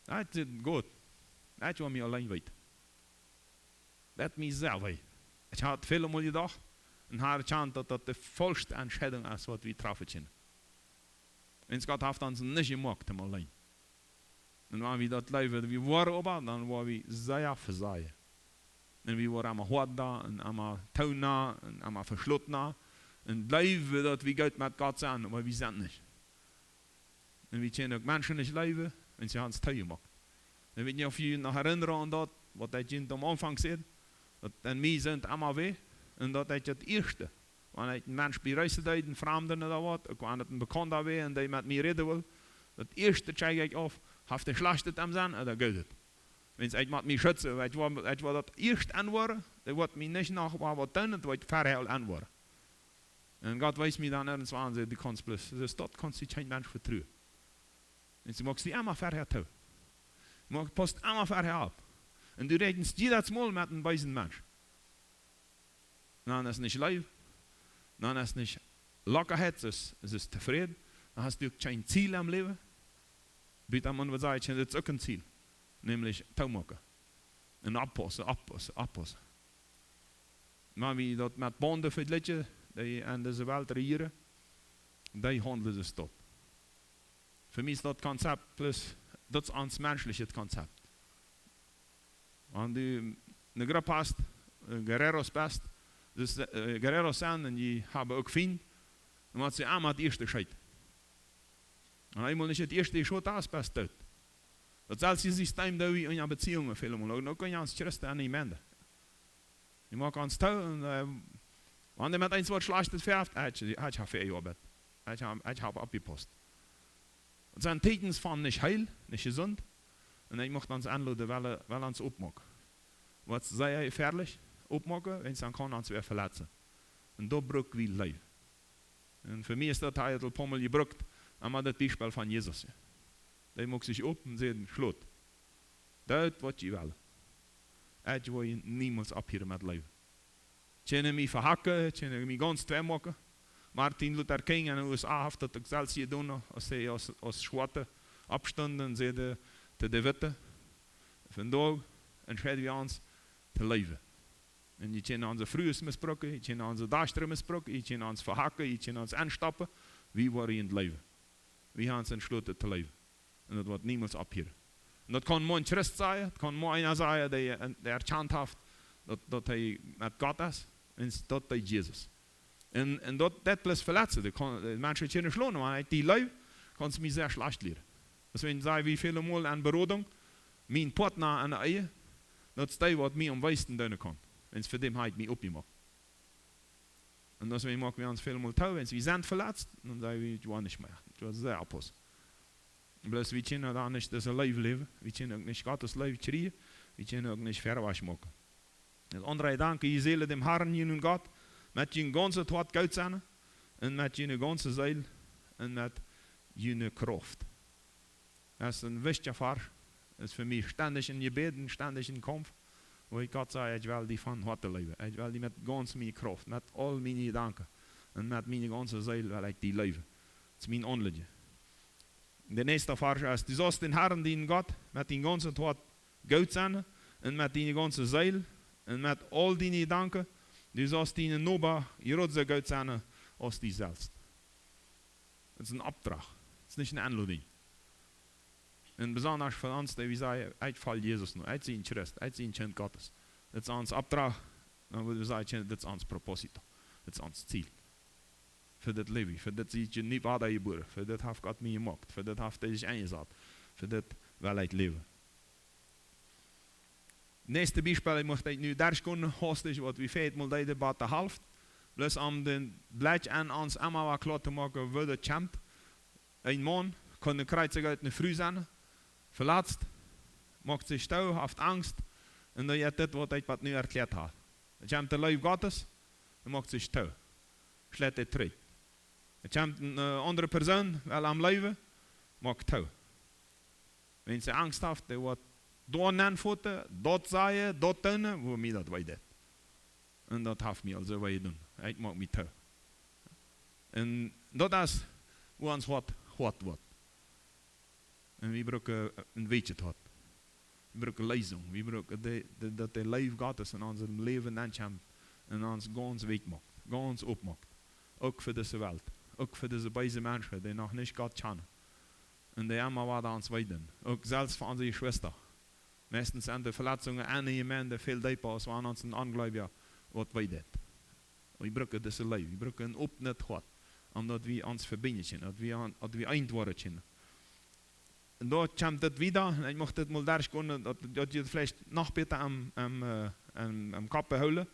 Daut es goot. Daut wia mie auleen wieet. Daut deed mie sea wee. Ekj haud väl mol jedocht un haud erkjant, daut daut de faulste Entscheidunk es, waut wie trafen kjennen. Wiels Gott haft ons nich jemoakt om auleen. Un wan wie daut jleewen, wie woaren oba, dan woa wie sea vesajen. Un wie woaren emma hoada un emma toona un emma veschlotna. Un jleewen, daut wie goot met Gott sent, oba wie sent nich. Un wie kjennen uk Menschen nich leewen, wan see ons toop moaken. Un ekj weet nich, auf jie noch erinnern aun daut, waut ekj junt aum Aunfank säd, daut en mie sent emma wee, un daut ekj daut ieeschte, wan ekj een Mensch bejreessen deed, een Framden ooda waut, uk wan et een Bekaunda wia un dee met mie räden wull, daut ieeschte tjekj ekj auf, haft dee Schlajchtet aum Senn ooda Goodet. Wiels ekj mott mie schutzen, ekj woa, ekj woa daut ieescht enwoaren, dee woat mie nich noch waut doonen, daut woa ekj verhäa enwoaren. Un Gott wiest mie dan irjentwaut aun, sajcht: "Du kaust bloos, daut kaust du kjeen Mensch vetruen." Un du moakst die emma verhäa toop. Du moakst, pausst emma verhäa opp. Un du räakjst jiedet Mol met eenen beesen Mensch. Dan es nich Leew. Dan es nich Lockaheit, es, es tofräd. Dan hast du uk kjeen Ziel em Läwen. Bie däm aundren, waut sajcht, daut es uk een Ziel. Nämlich toop moaken. Un oppaussen, oppaussen, oppaussen. Wan wie daut met Baunden vejlikjen, dee en dise Welt rejieren, dee haundlen soo daut. Fa mie es daut Konzept plus, daut es ons menschlichet Konzept. Wan du eene Grupp hast, äh, Guerreros best, daut, äh, Guerreros sent un dee haben uk Fiend, dan mott see emma daut ieeschte scheeten. Un eemol nich daut ieeschte jeschoten hast, best doot. Daut selwje System, daut wie en Beziehungen väl mol, uk, uk en ons Christen aunwenden. Dee moaken ons toop un, äh, wan dee met eent waut Schlajchtet vehaft, ekj, ekj hab vejoabeit. Ekj hab, ekj hab oppjepausst. Daut sent Tieekjens von nich heel, nich jesunt. Un ekj mucht ons aunloden, well, well ons oppmoaken. Waut sea jefäalich, oppmoaken, wiels dan kaun ons wäa veletzen. Un doa bruck wie Leew. Un fa mie es daut, hee haft et aul poamol jebrukt, emma daut Biespel von Jesus. Dee muak sikj opp un säd: "Schlot. Doot waut jie wellen. Ekj woa niemols opphieren met läwen. Kjenn mie vehacken, kjenn mie gaunz twei moaken." Martin Luther King en de U S A haft daut uk selfst jedonen, aus hee aus, aus Schwoata oppstunt un säd to de Witte: "Vondoag entscheid wie ons to läwen. Un jie kjennen onse Frues missbrucken, jie kjennen onse Dochta missbrucken, jie kjennen ons vehacken, jie kjennen ons enstoppen. Wie woaren läwen. Wie haben ons entschloten to läwen. Un daut woat niemols opphieren." Un daut kaun mau een Christ sajen, daut kaun mau eena sajen, dee, dee erkjant haft, daut, daut hee met Gott es, un daut bie Jesus. Un, un daut, daut bloos veletzen, dee kaun, dee Menschen kjennen schlonen, oba wan ekj die leew, kaust du mie sea schlajcht lieren. Deswäajen saj wie väle Mol aun Berodunk, mien Partner en de Ehe, Daut es dee, waut mie aum weesten doonen kaun. Wiels fa däm hab ekj mie oppjemoakt. Un aus wie moaken wie ons väl mol too, wiels wie sent veletzt, dan saj wie: "Ekj woa nich mea. Ekj woa sea oppaussen." Bloos wie kjennen dan nich dise Leew läwen. Wie kjennen uk nich Gottes Leew kjrieen. Wie kjennen uk nich verwoats moaken. Daut aundre: Dankt jie Seelen däm Harn, junen Gott, met jun gaunzet Hoat goot sennen, un met june gaunze Seel, un met june Krauft. Daut es een wichtja Varsch. Daut es fa mie stendich een Jebäd, stendich een Kaumf, wua ekj Gott saj: "Ekj well die von Hoaten leewen. Ekj well die met gaunz miene Krauft, met aul miene Jedanken un met miene gaunze Seel well ekj die leewen." Daut es mien Aunlieden. De näakjste Varsch es: "Du saust dän Harn, dienen Gott, met dien gaunzet Hoat goot sennen, un met diene gaunze Seel, un met aul diene Jedanken. Du saust dienen Noba jrod soo goot sennen aus die selfst." Daut es een Opdrach. Daut es nich eene Enlodinj. Un besonda fa ons, dee wie sajen: "Ekj folj Jesus no. Ekj sie een Christ. Ekj sie een Kjint Gottes." Daut es ons Opdrach. Dan wudden wie sajen: "Daut es ons Propósito. Daut es ons Ziel. Fa dit läw ekj. Fa dit sie ekj nie wada jebuaren. Fa dit haft Gott mie jemoakt. Fa dit haft hee sikj enjesat. Fa dit well ekj läwen." Näakjste Biespel, ekj mucht daut nu derchgonen, hastich, waut wie väl mol deeden, bat de Halft. Bloos om daut Blikj aun ons emma wada kloa to moaken, woo daut kjemt. Een Maun kaun een Kjriezicha, eene Fru sennen, veletzt, moakt sikj too, haft Angst, un dan jeit dit, waut ekj bat nu erkjläat hab. Dan kjemt de Leew Gottes, un moakt sikj too. Schleit hee trigj. Dan kjemt eene, äh, aundre Persoon, well am leewen, moakt too. Wan see Angst haft, dee woat doa nenfoten, daut sajen, daut doonen, woo mie daut wee deit. Un daut haft mie aul soo wee jedonen. Ekj moak mie too. Un daut es, woo ons Hoat, Hoat woat. Un wie brucken een bät Hoat. Wie brucken Leesunk. Wie brucken de, de, daut de Leew Gottes en ons Läwen nenkjemt un ons gaunz weekj moakt, gaunz oppmoakt. Uk fa dise Welt. Uk fa dise beese Menschen, dee noch nich Gott kjanen. Un dee emma wada ons wee doonen. Uk selfst fa onse Jeschwista. Meistens sent de Veletzungen enne Jemeent väl deepa, aus wan ons een Onjleewja waut wee deit. Wie brucken dise Leew, wie brucken een opnet Hoat, om daut wie ons vebinjen kjennen, daut wie aun, daut wie eent woaren kjennen. Un doa kjemt dit wieda, un ekj mucht dit mol derchgonen, daut, daut jie veleicht noch bäta aum, aum, äh, aum, aum Kopp behoolen.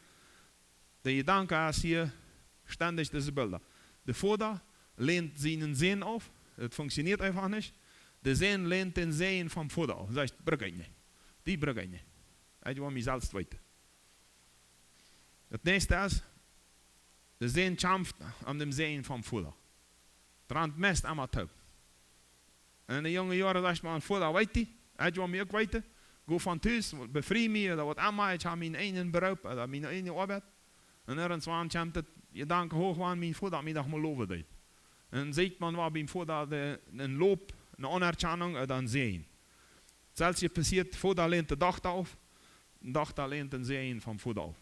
De Jedanke es hia stendich dise Bilda. De Voda länt sienen Sän auf, daut funkjsioneet eefach nich. De Sän länt dän Säajen vom Voda auf. Sajcht: "Bruck ekj nich. Dee bruck ekj nich. Ekj woa mie selfst weeten." Daut näakjste es, de Sän kjamft om dän Säajen vom Voda. Drant meist emma toop. En de junge Joaren sajcht maun: "Voda, weet die, ekj woa mie uk weeten. Go von Tus, befrie mie, ooda waut emma, ekj hab mienen eejnen Beroop, ooda miene eejne Oabeit." Un irjentwan kjemt de Jedanke hoch, wan mien Voda mie doch mol lowen deed. Un dan sieekjt maun woo biem Voda de, een Lob, eene Aunerkjanunk, ooda een Säajen. Daut selwje passieet, Voda länt de Dochta auf, un Dochta länt dän Säajen vom Voda auf.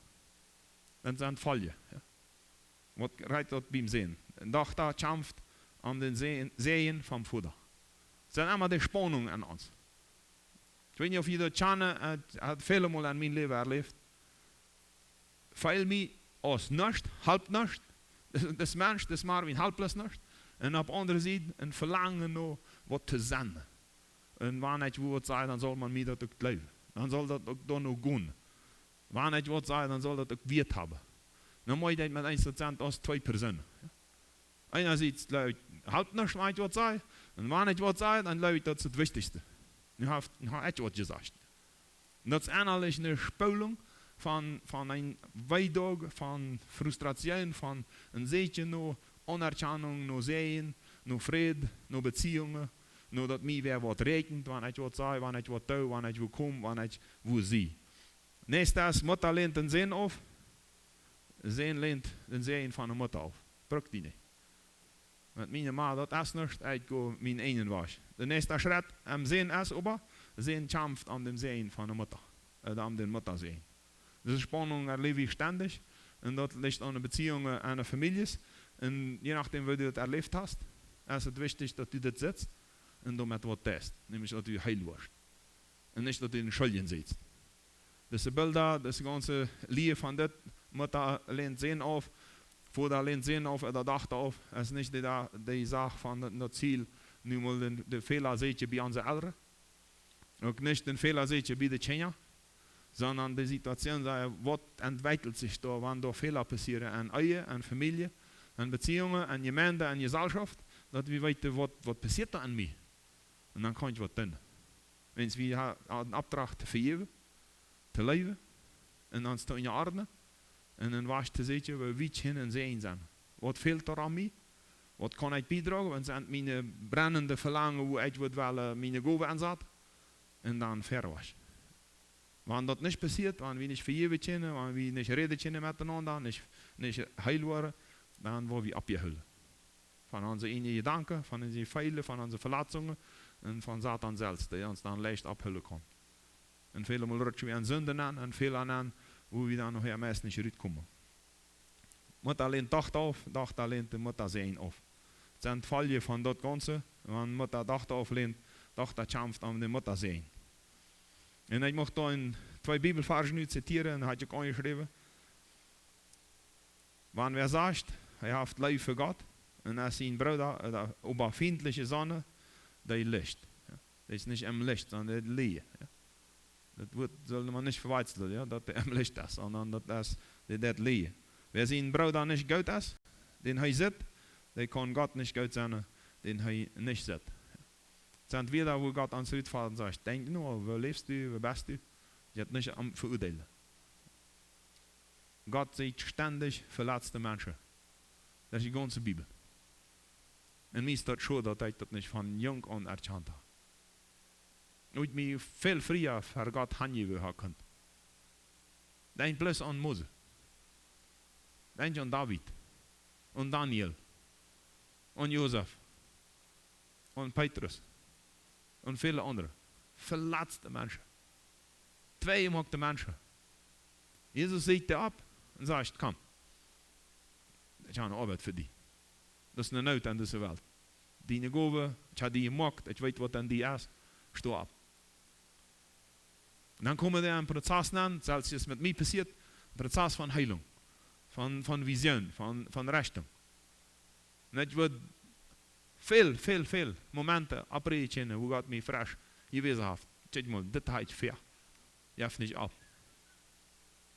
Dan sent Foljen, jo. Waut rät daut biem Sän? Een Dochta kjamft om dän Säajen, Säajen vom Voda. Daut sent emma de Spaunungen en ons. Ekj weet nich, auf jie daut kjanen, ekj hab daut väle Mol en mien Läwen erläft. Feel mie aus nuscht, halp nuscht. Dis, dis Mensch, dis Marvin, halp bloos nuscht. Un opp de aundre Sied een Velangen no waut to sennen. Un wan ekj waut saj, dan saul maun mie daut uk jleewen. Dan saul daut uk doano gonen. Wan ekj waut saj, dan saul daut uk Wieet haben. Dan mott ekj met eent Prozent aus twee Persoonen. Eenasieds jleew ekj, halpt nuscht, wan ekj waut saj. Un wan ekj waut saj, dan jleew ekj, daut es daut Wichtichste. Nu hab, nu hab ekj waut jesajcht. Un daut es ennalich eene Spolunk von, von een Weedoag, von Frustration, von een Sieekjen no Aunerkjanunk, no Säajen, no Fräd, no Beziehungen, no daut mie wäa waut räakjent, wan ekj waut saj, wan ekj waut doo, wan ekj wua kom, wan ekj wua sie. Näakjste es, Mutta länt dän Sän auf, Sän länt dän Säajen von de Mutta auf. Bruck die nich. Met miene Ma, daut es nuscht, ekj go mienen eejnen Wajch. De näakjste Schrett em Sän es oba, Sän kjamft om dän Säajen von de Mutta, äh, om dän Muttasäajen. Dise Spaununk erläw ekj stendich, un daut licht aun de Beziehungen en de Famieljes. Un je nodäm, woo du daut erläft hast, es et wichtich, daut du dit sitst un doamet waut deist, nämlich daut du heel woascht. Un nich, daut du en Schuldjen sitst. Dise Bilda, dise gaunze Lia von dit, Mutta länt Sän auf, Voda länt Sän auf, ooda Dochta auf, es nich de, de Sach von daut, daut Ziel, nu mol dän, dän Fäla sieekjen bie onse Elren. Uk nich dän Fäla sieekjen bie de Kjinja. Sonda de Situation, saj, waut entwekjelt sikj doa, wan doa Fäla passieren en Ehe, en Famielje, en Beziehungen, en Jemeent, en Jesellschaft, daut wie weeten, waut, waut passieet doa en mie. Un dan kaun ekj waut doonen. Wiels wie haben dän Opdrach to vejäwen, to leewen un ons to unjaordnen un een Wajch to seenen, woo wie kjennen een Säajen sennen. Waut fält doa aun mie? Waut kaun ekj biedragen? Waut sent miene brennende Velangen, woo ekj wudd wellen miene Gowen ensaten? Un dan wieda. Wan daut nich passieet, wan wie nich vejäwen kjennen, wan wie nich räden kjennen metenaunda, nich, nich heel woaren, dan woa wie oppjehoolen. Von onse eejne Jedanken, von onse Fäla, von onse Veletzungen un von Soton selfst, dee ons dan leicht oppheelen kaun. Un väle Mol rutschen wie en Sinden aun un Fäla aun, wua wie dan nohäa meist nich rutkomen. Mutta lehnt Dochta auf, Dochta lehnt de Mutta Säajen auf. Daut sent Foljen von daut Gaunze, wan Mutta Dochta auflehnt, Dochta kjamft om de Mutta Säajen. Un ekj mucht doa twee Bibelvarsch nu zitieren, un haud ekj uk aunjeschräwen. Wan wäa sajcht, hee haft Leew fa Gott, un es sien Brooda, äh, oba fientliche Sonn, dee liecht. Jo? Dee es nich em Licht, sonda dee liecht. Jo? Daut Wuat saul eena nich vewakjslen, jo? Daut dee em Licht es, sonda daut es, dee deit liejen. Wäa sien Brooda nich goot es, dän hee sitt, dee kaun Gott nich goot sennen, dän hee nich sitt. Daut sent Wieed, wua Gott ons utfoddat un sajcht: Denkj no, woo läfst du, woo best du? Jeit nich om veuadeelen. Gott sajcht stendich veletzte Menschen. Daut es de gaunze Bibel. Un mie es daut schod, daut ekj daut nich von junk aun erkjant hab. Ekj mie väl friea ver Gott hanjäwen hab kunt. Denkj bloos aun Mose. Denkj aun David. Aun Daniel. Aun Josef. Aun Petrus. Un väle aundre. Veletzte Menschen. Tweejemaakte Menschen. Jesus säajt dee opp un sajcht: Komm, ekj hab eene Oabeit fa die. Daut es eene Noot en dise Welt. Diene Gow, ekj hab die jemoakt, ekj weet, waut en die es. Sto opp. Un dan komen dee en een Prozess aun, selfst es met mie passieet, een Prozess von Heilunk, von, von Vision, von, von Rechtunk. Un ekj wudd väl, väl, väl Momenten opprieekjnen, wua Gott mie fresch jewäsen haft. Kjikj mol, dit hab ekj ver. Jeff nich opp.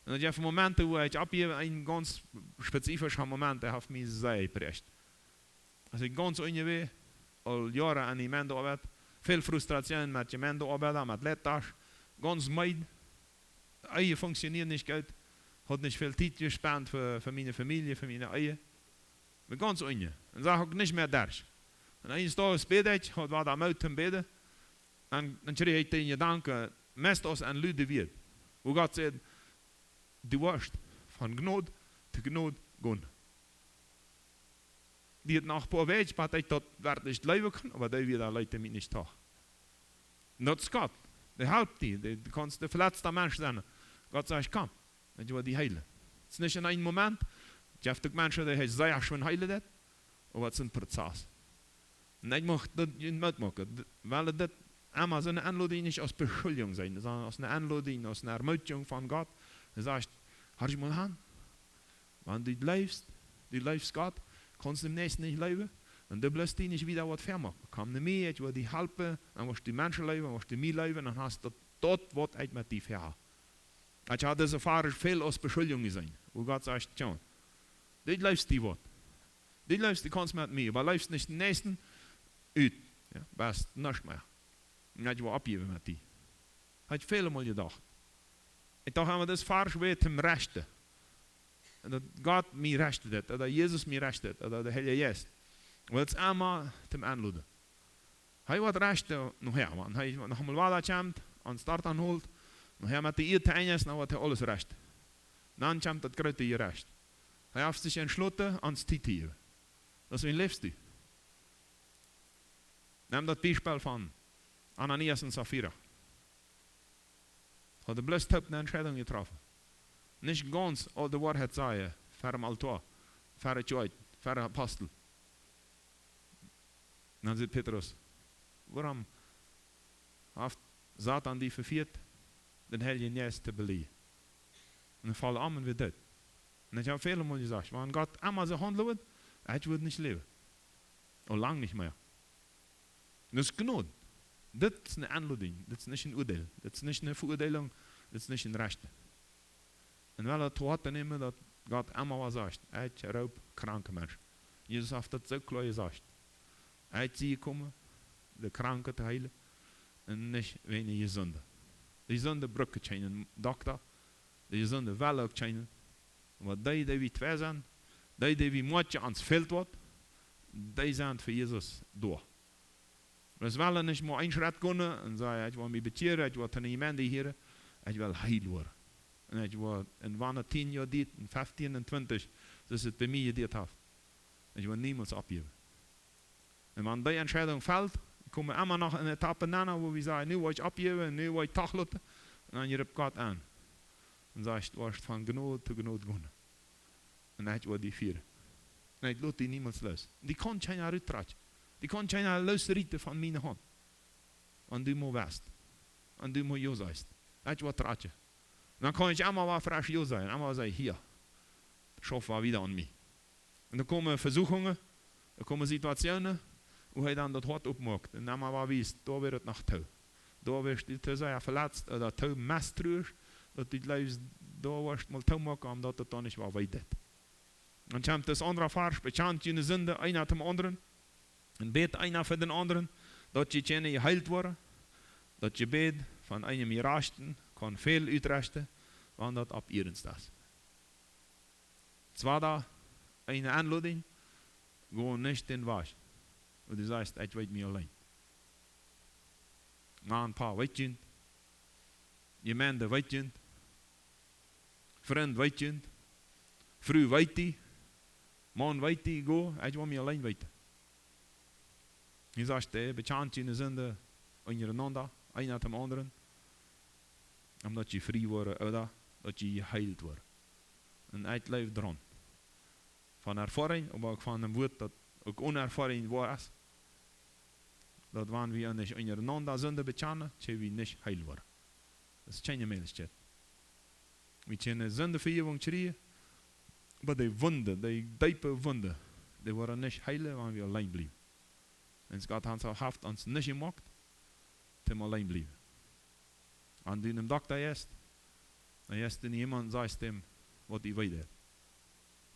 Un ekj hab Momenten, wua ekj oppjeef, een gaunz spezifischa Moment, dee haft mie sea jepräacht. Aus ekj gaunz unjen wia, aul Joaren aun Jemeent Oabeit, väl Frustration met Jemeent Oabeit, met Leitasch, gaunz meed, Ehe funktionieren nich goot, haud nich väl Tiet jespent fa, fa miene Famielje, fa miene Ehe. Wia gaunz unjen. Un sach uk nich mea derch. Un eenes Tages bäd ekj, haud wada Moot toom bäden. Un dan kjrieech ekj dän Jedanken, meist aus een luda Wieed, wua Gott sajcht: Du woascht von Jnod to Jnod gonen. Dee haud noch een poa Wäakj, bat ekj daut werkjlich jleewen kunn, oba dee Wieed leet mie nich too. Un daut es Gott. Dee halpt die. Dee, du kaust de veletzta Mensch sennen. Gott sajcht: Komm, ekj woa die heelen. Daut es nich en een Moment. Jeft uk Menschen, dee hee sea schwind heelen deit. Oba daut es een Prozess. Un ekj mucht daut junt metmoaken. D-, well dit emma soone Enlodinj nich aus Beschuldjunk sennen, sonda aus eene Enlodinj, aus eene Ermuntjunk von Gott. Hee sajcht: Horch mol aun. Wan du jleefst, du jleefst Gott, kaust dän Näakjsten nich leewen, un du bloos die nich wieda waut vemoaken. Komm no mie, ekj woa die halpen, dan woascht du Menschen leewen, woascht du mie leewen, dan hast du daut, waut ekj met die vehab. Ekj hab dise Varsch väl aus Beschuldjunk jeseenen, wua Gott sajcht: Tja, du jleefst die waut. Du jleefst, du kaust met mie, oba leefst nich dän Näakjsten, ut. Jo, best nuscht mea. Un ekj woa oppjäwen met die. Hab ekj väle Mol jedocht. Ekj docht emma, daut es Varsch wia toom rechten. Un daut Gott mie rechten deit, ooda Jesus mie rechten deit, ooda de Heilje Jeist. Wiels emma toom enloden. Hee woat rechten nohäa, wan hee noch mol wada kjemt, ons doa aunholt, nohäa met de Ieed to Enj es, dan woat hee aules rechten. Dan kjemt daut groote Jerecht. Hee haft sikj entschloten, ons Tiet to jäwen. Daut es, woo läfst du? Nem daut Biespel von Ananias un Safira. Hauden bloos toop eene Entscheidunk jetroffen. Nich gaunz aul de Woarheit sajen, ver däm Altoa, ver de Kjoakj, ver de Apostel. Dan sajcht Petrus: Wuarom haft Soton die vefieet, dän Heiljen Jeist to beliejen? Un dan foll hee om un wia doot. Un ekj hab väle Mol jesajcht, wan Gott emma soo haundlen wudd, ekj wudd nich läwen. Aul lang nich mea. Daut es Jnod. Dit es eene Enlodinj. Dit es nich een Uadeel. Dit es nich eene Veuadeelunk. Daut es nich een Rajchta. Un well daut to Hoaten nämen, daut Gott emma waut sajcht: Ekj roop kranke Menschen. Jesus haft daut soo kloa jesajcht: Ekj sie jekomen, de Kranke to heelen, un nich wäajen de Jesunde. De Jesunde brucken kjeenen Dokta, de Jesunde wellen uk kjeenen. Oba dee, dee wie twei sent, dee, dee wie motten, ons fält waut, dee sent fa Jesus doa. Bloos wellen nich mau een Schrett gonen un sajen: Ekj well mie bekjieren, ekj well to eene Jemeent hieren, ekj well heelt woaren. Un ekj well, un wan et tieen Joa diet, un feftieen un twintich, soo aus et bie mie jediet haft, ekj well niemols oppjäwen. Un wan dee Entscheidunk felt, komen emma noch eene Etapp nenn, wua wie sajen: Nu well ekj oppjäwen, nu well ekj toochloten. Un dan roopt Gott aun un sajcht: Du woascht von Jnod to Jnod gonen. Un ekj woa die fieren. Un ekj lot die niemols loos. Die kaun kjeena ruttrakjen. Die kaun kjeena loosrieten von miene Haunt. Wan du mau west. Wan du mau jo sajchst: Ekj woa trakjen. Un dan kaun ekj emma waut fresch jo sajen. Emma sajen: Hia, schauf waut wieda aun mie. Un dan komen Vesuchungen, dan komen Situationen, wua hee dan daut Hoat oppmoakt. Un emma waut wiest, doa woat et noch too. Doa woascht du too sea veletzt ooda too mestrusch, daut du jleefst, doa woascht mol toomoaken, om daut et dan nich wada wee deit. Dan kjemt daut aundre Varsch: Bekjant june Sind, eena dem aundren, un bät eena fa dän aundren, daut jie kjennen jeheelt woaren. Daut Jebäd von eenem Jerajchten kaun väl utrechten, wan daut opp iernst es. Tweeda, eene Enlodunk: Go nich dän Wajch, wua du sajchst: Ekj weet mie auleen. Maun, Pa, weet junt. Jemeent, weet junt. Frint, weet junt. Fru, weet die. Maun, weet die. Go, ekj well mie auleen weeten. Hee sajcht: Bekjant june Sind unjarenaunda, eena dem aundren, om daut jie frie woaren ooda daut jie jeheelt woaren. Un ekj jleew doaraun, von Erfoarunk, oba uk von däm Wuat, daut uk one Erfoarunk woa es, daut wan wie nich unjarenaunda Sind bekjanen, kjenn wie nich heelt woaren. Daut es kjeene Mäajlichkjeit. Wie kjennen Sindvejäwunk kjrieen, oba dee Wunden, dee deepe Wunden, dee woaren nich heelen, wan wie auleen bliewen. Wiels Gott haft ons nich jemoakt toom auleen bliewen. Wan du no däm Dokta jeist, dan jeist du no jemaunt un sajchst däm, waut die wee deit.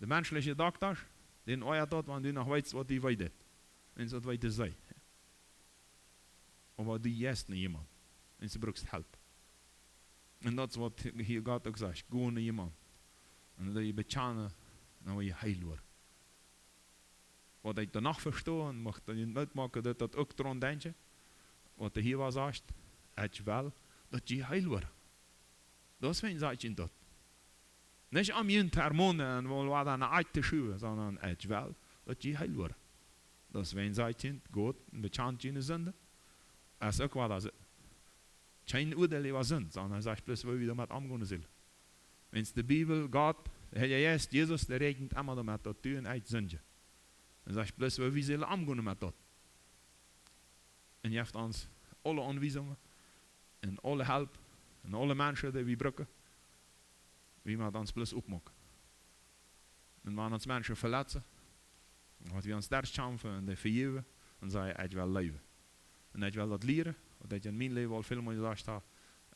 De menschelje Doktasch, dän oajat daut, wan du noch weetst, waut die wee deit. Wiels daut weeten see. Oba du jeist no jemaunt, wiels du brukst Help. Un daut es waut hia Gott uk sajcht: Go no jemaunt un lot die bekjanen, dan woa jie heelt woaren. Waut ekj doano vesto, un mucht die Moot moaken, daut, daut uk doaraun denkjen, waut hee hia sajcht: Ekj well, daut jie heelt woaren. Daut es wäajen, sajcht hee daut. Nich om junt to ermonen un wol wada no achtren to schuwen, sonda ekj well, daut jie heelt woaren. Daut es wäajen, sajcht hee, go un bekjant june Sind. Es uk wada soo, kjeen Uadeel äwa Sind, sonda hee sajcht bloos, woo wie doamet omgonen sellen. Wiels de Bibel, Gott, de Heilje Jeist, Jesus, dee räakjent emma doamet, daut du un ekj sindjen. Hee sajcht bloos, woo wie sellen omgonen met daut. Un hee jeft ons aule Aunwiesungen un aule Help un aule Menschen, dee wie brucken. Wie motten ons bloos oppmoaken. Un wan ons Menschen veletzen, waut wie ons derchkjamfen un dee vejäwen un sajen: Ekj well leewen. Un ekj well daut lieren, waut ekj en mien Läwen aul väl mol jesajcht hab: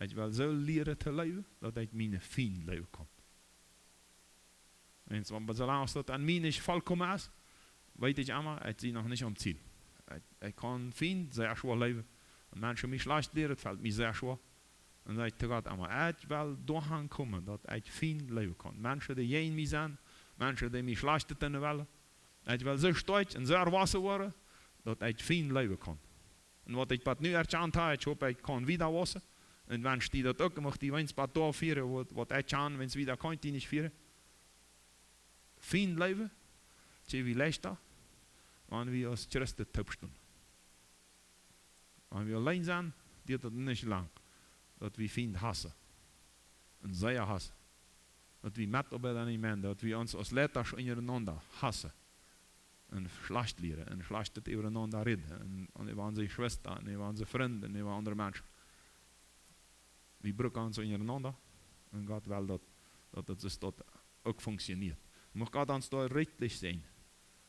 Ekj well soo lieren to leewen, daut ekj miene Fiend leewen kaun. Wiels, oba soo lang aus daut en mie nich vollkomen es, weet ekj emma, ekj sie noch nich aum Ziel. Ekj, ekj kaun Fiend sea schwoa leewen. Un Menschen mie schlajcht lieren, daut felt mie sea schwoa. Un saj ekj to Gott emma: Ekj well doahan komen, daut ekj Fiend leewen kaun. Menschen, dee jäajen mie sent, Menschen, dee mie Schlajchtet doonen wellen. Ekj well soo stoakj un soo erwossen woaren, daut ekj Fiend leewen kaun. Un waut ekj bat nu erkjant hab, ekj hop, ekj kaun wieda wausen. Un wan die daut uk, mucht die weens bat doa fieren, waut, waut ekj kjan, wiels wieda kaun ekj die nich fieren. Fiend leewen, kjenn wie leichta, wan wie aus Christen toop stonen. Wan wie auleen sent, diet daut nich lang, daut wie Fiend hausen. Un sea hausen. Daut wie Metoabeida nich mea, daut wie ons aus Leitasch unjarenaunda hausen. Un schlajcht lieren, un schlajchtet äwarenaunda räden, un, un äwa onse Jeschwista, un äwa onse Frind, un äwa aundre Menschen. Wie brucken ons unjarenaunda. Un Gott well daut, daut daut es, daut uk funktioniert. Mucht Gott ons doa rikjlich säajnen,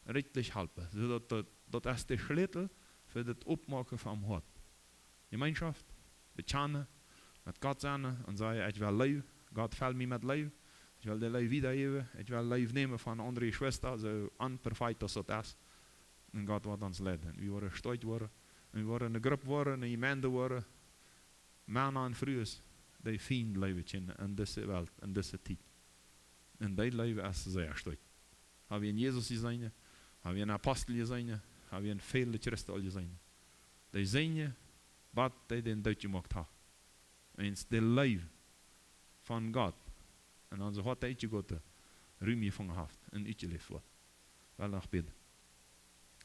rikjlich halpen, soo daut, daut, daut es de Schlätel fa daut Oppmoaken vom Hoat. Jemeenschoft, bekjanen, Met Gott sennen un sajen: "Ekj well Leew. Gott, fell mie met Leew. Ekj well de Leew wiedajäwen. Ekj well Leew nämen von aundre Jeschwista, soo onperfekt aus daut es." Un Gott woat ons leiden. Wie woaren stoakj woaren. Un wie woaren eene Grupp woaren, eene Jemeent woaren. Mana un Frues, dee fein läwen kjennen en dise Welt, en dise Tiet. Un dee Leew es sea stoakj. Hab wie en Jesus jeseenen, hab wie en Apostel jeseenen, hab wie en väle Christen aul jeseenen. Dee seenen, waut dee dän Doot jemoakt haben. Wiels de Leew von Gott en onse Hoaten utjegoten, Rum jefungen haft un utjeläft woat. Well noch bäden.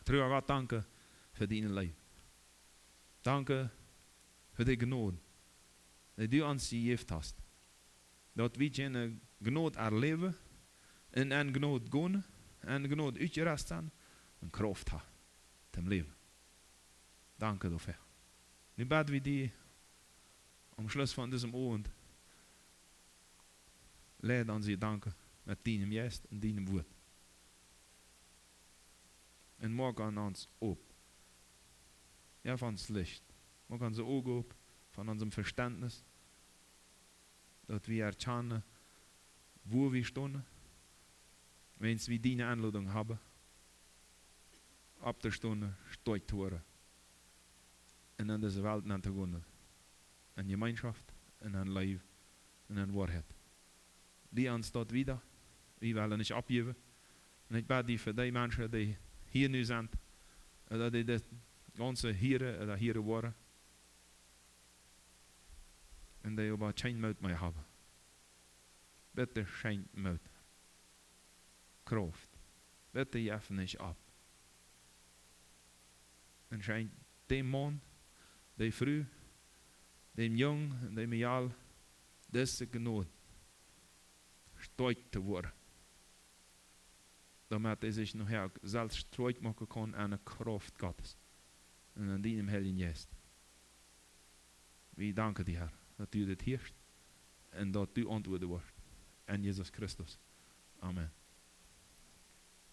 Trua Gott, danke fa diene Leew. Danke fa de Jnod, dee du ons jejäft hast. Daut wie kjennen Jnod erläwen, un en Jnod gonen, en Jnod utjerest sennen, un Krauft haben toom Läwen. Danke doafäa. Nu bäd wie die aum Schluss von disem Owent: Leid ons, Har, danke, met dienem Jeist un dienem Wuat. Un moak aun ons op. Jeff ons Licht. Moak onse Uagen op von onsem Vestentnis, daut wie erkjanen, wua wie stonen, wiels wie diene Enlodunk haben, opptostonen, stoakj to woaren un en dise Welt nenn to gonen, en Jemeenschoft un en Leew un en Woarheit. Leid ons daut wieda, wie wellen nich oppjäwen. Un ekj bäd die fa dee Menschen, dee hia nu sent, ooda dee dit gaunze hieren ooda hieren woaren, un dee oba kjeen Moot mea haben. Bitte schenkj Moot, Krauft. Bitte jeff nich opp. Un schenkj däm Maun, dee Fru, däm Jung un däm Mejal dise Jnod, stoakj to woaren, doamet hee sikj nohäa selfst stoakj moaken kaun aun de Krauft Gottes un aun dienem Heiljen Jeist. Wie danken die, Har, daut du dit hieescht un daut du auntwuaden woascht. En Jesus Christus. Amen.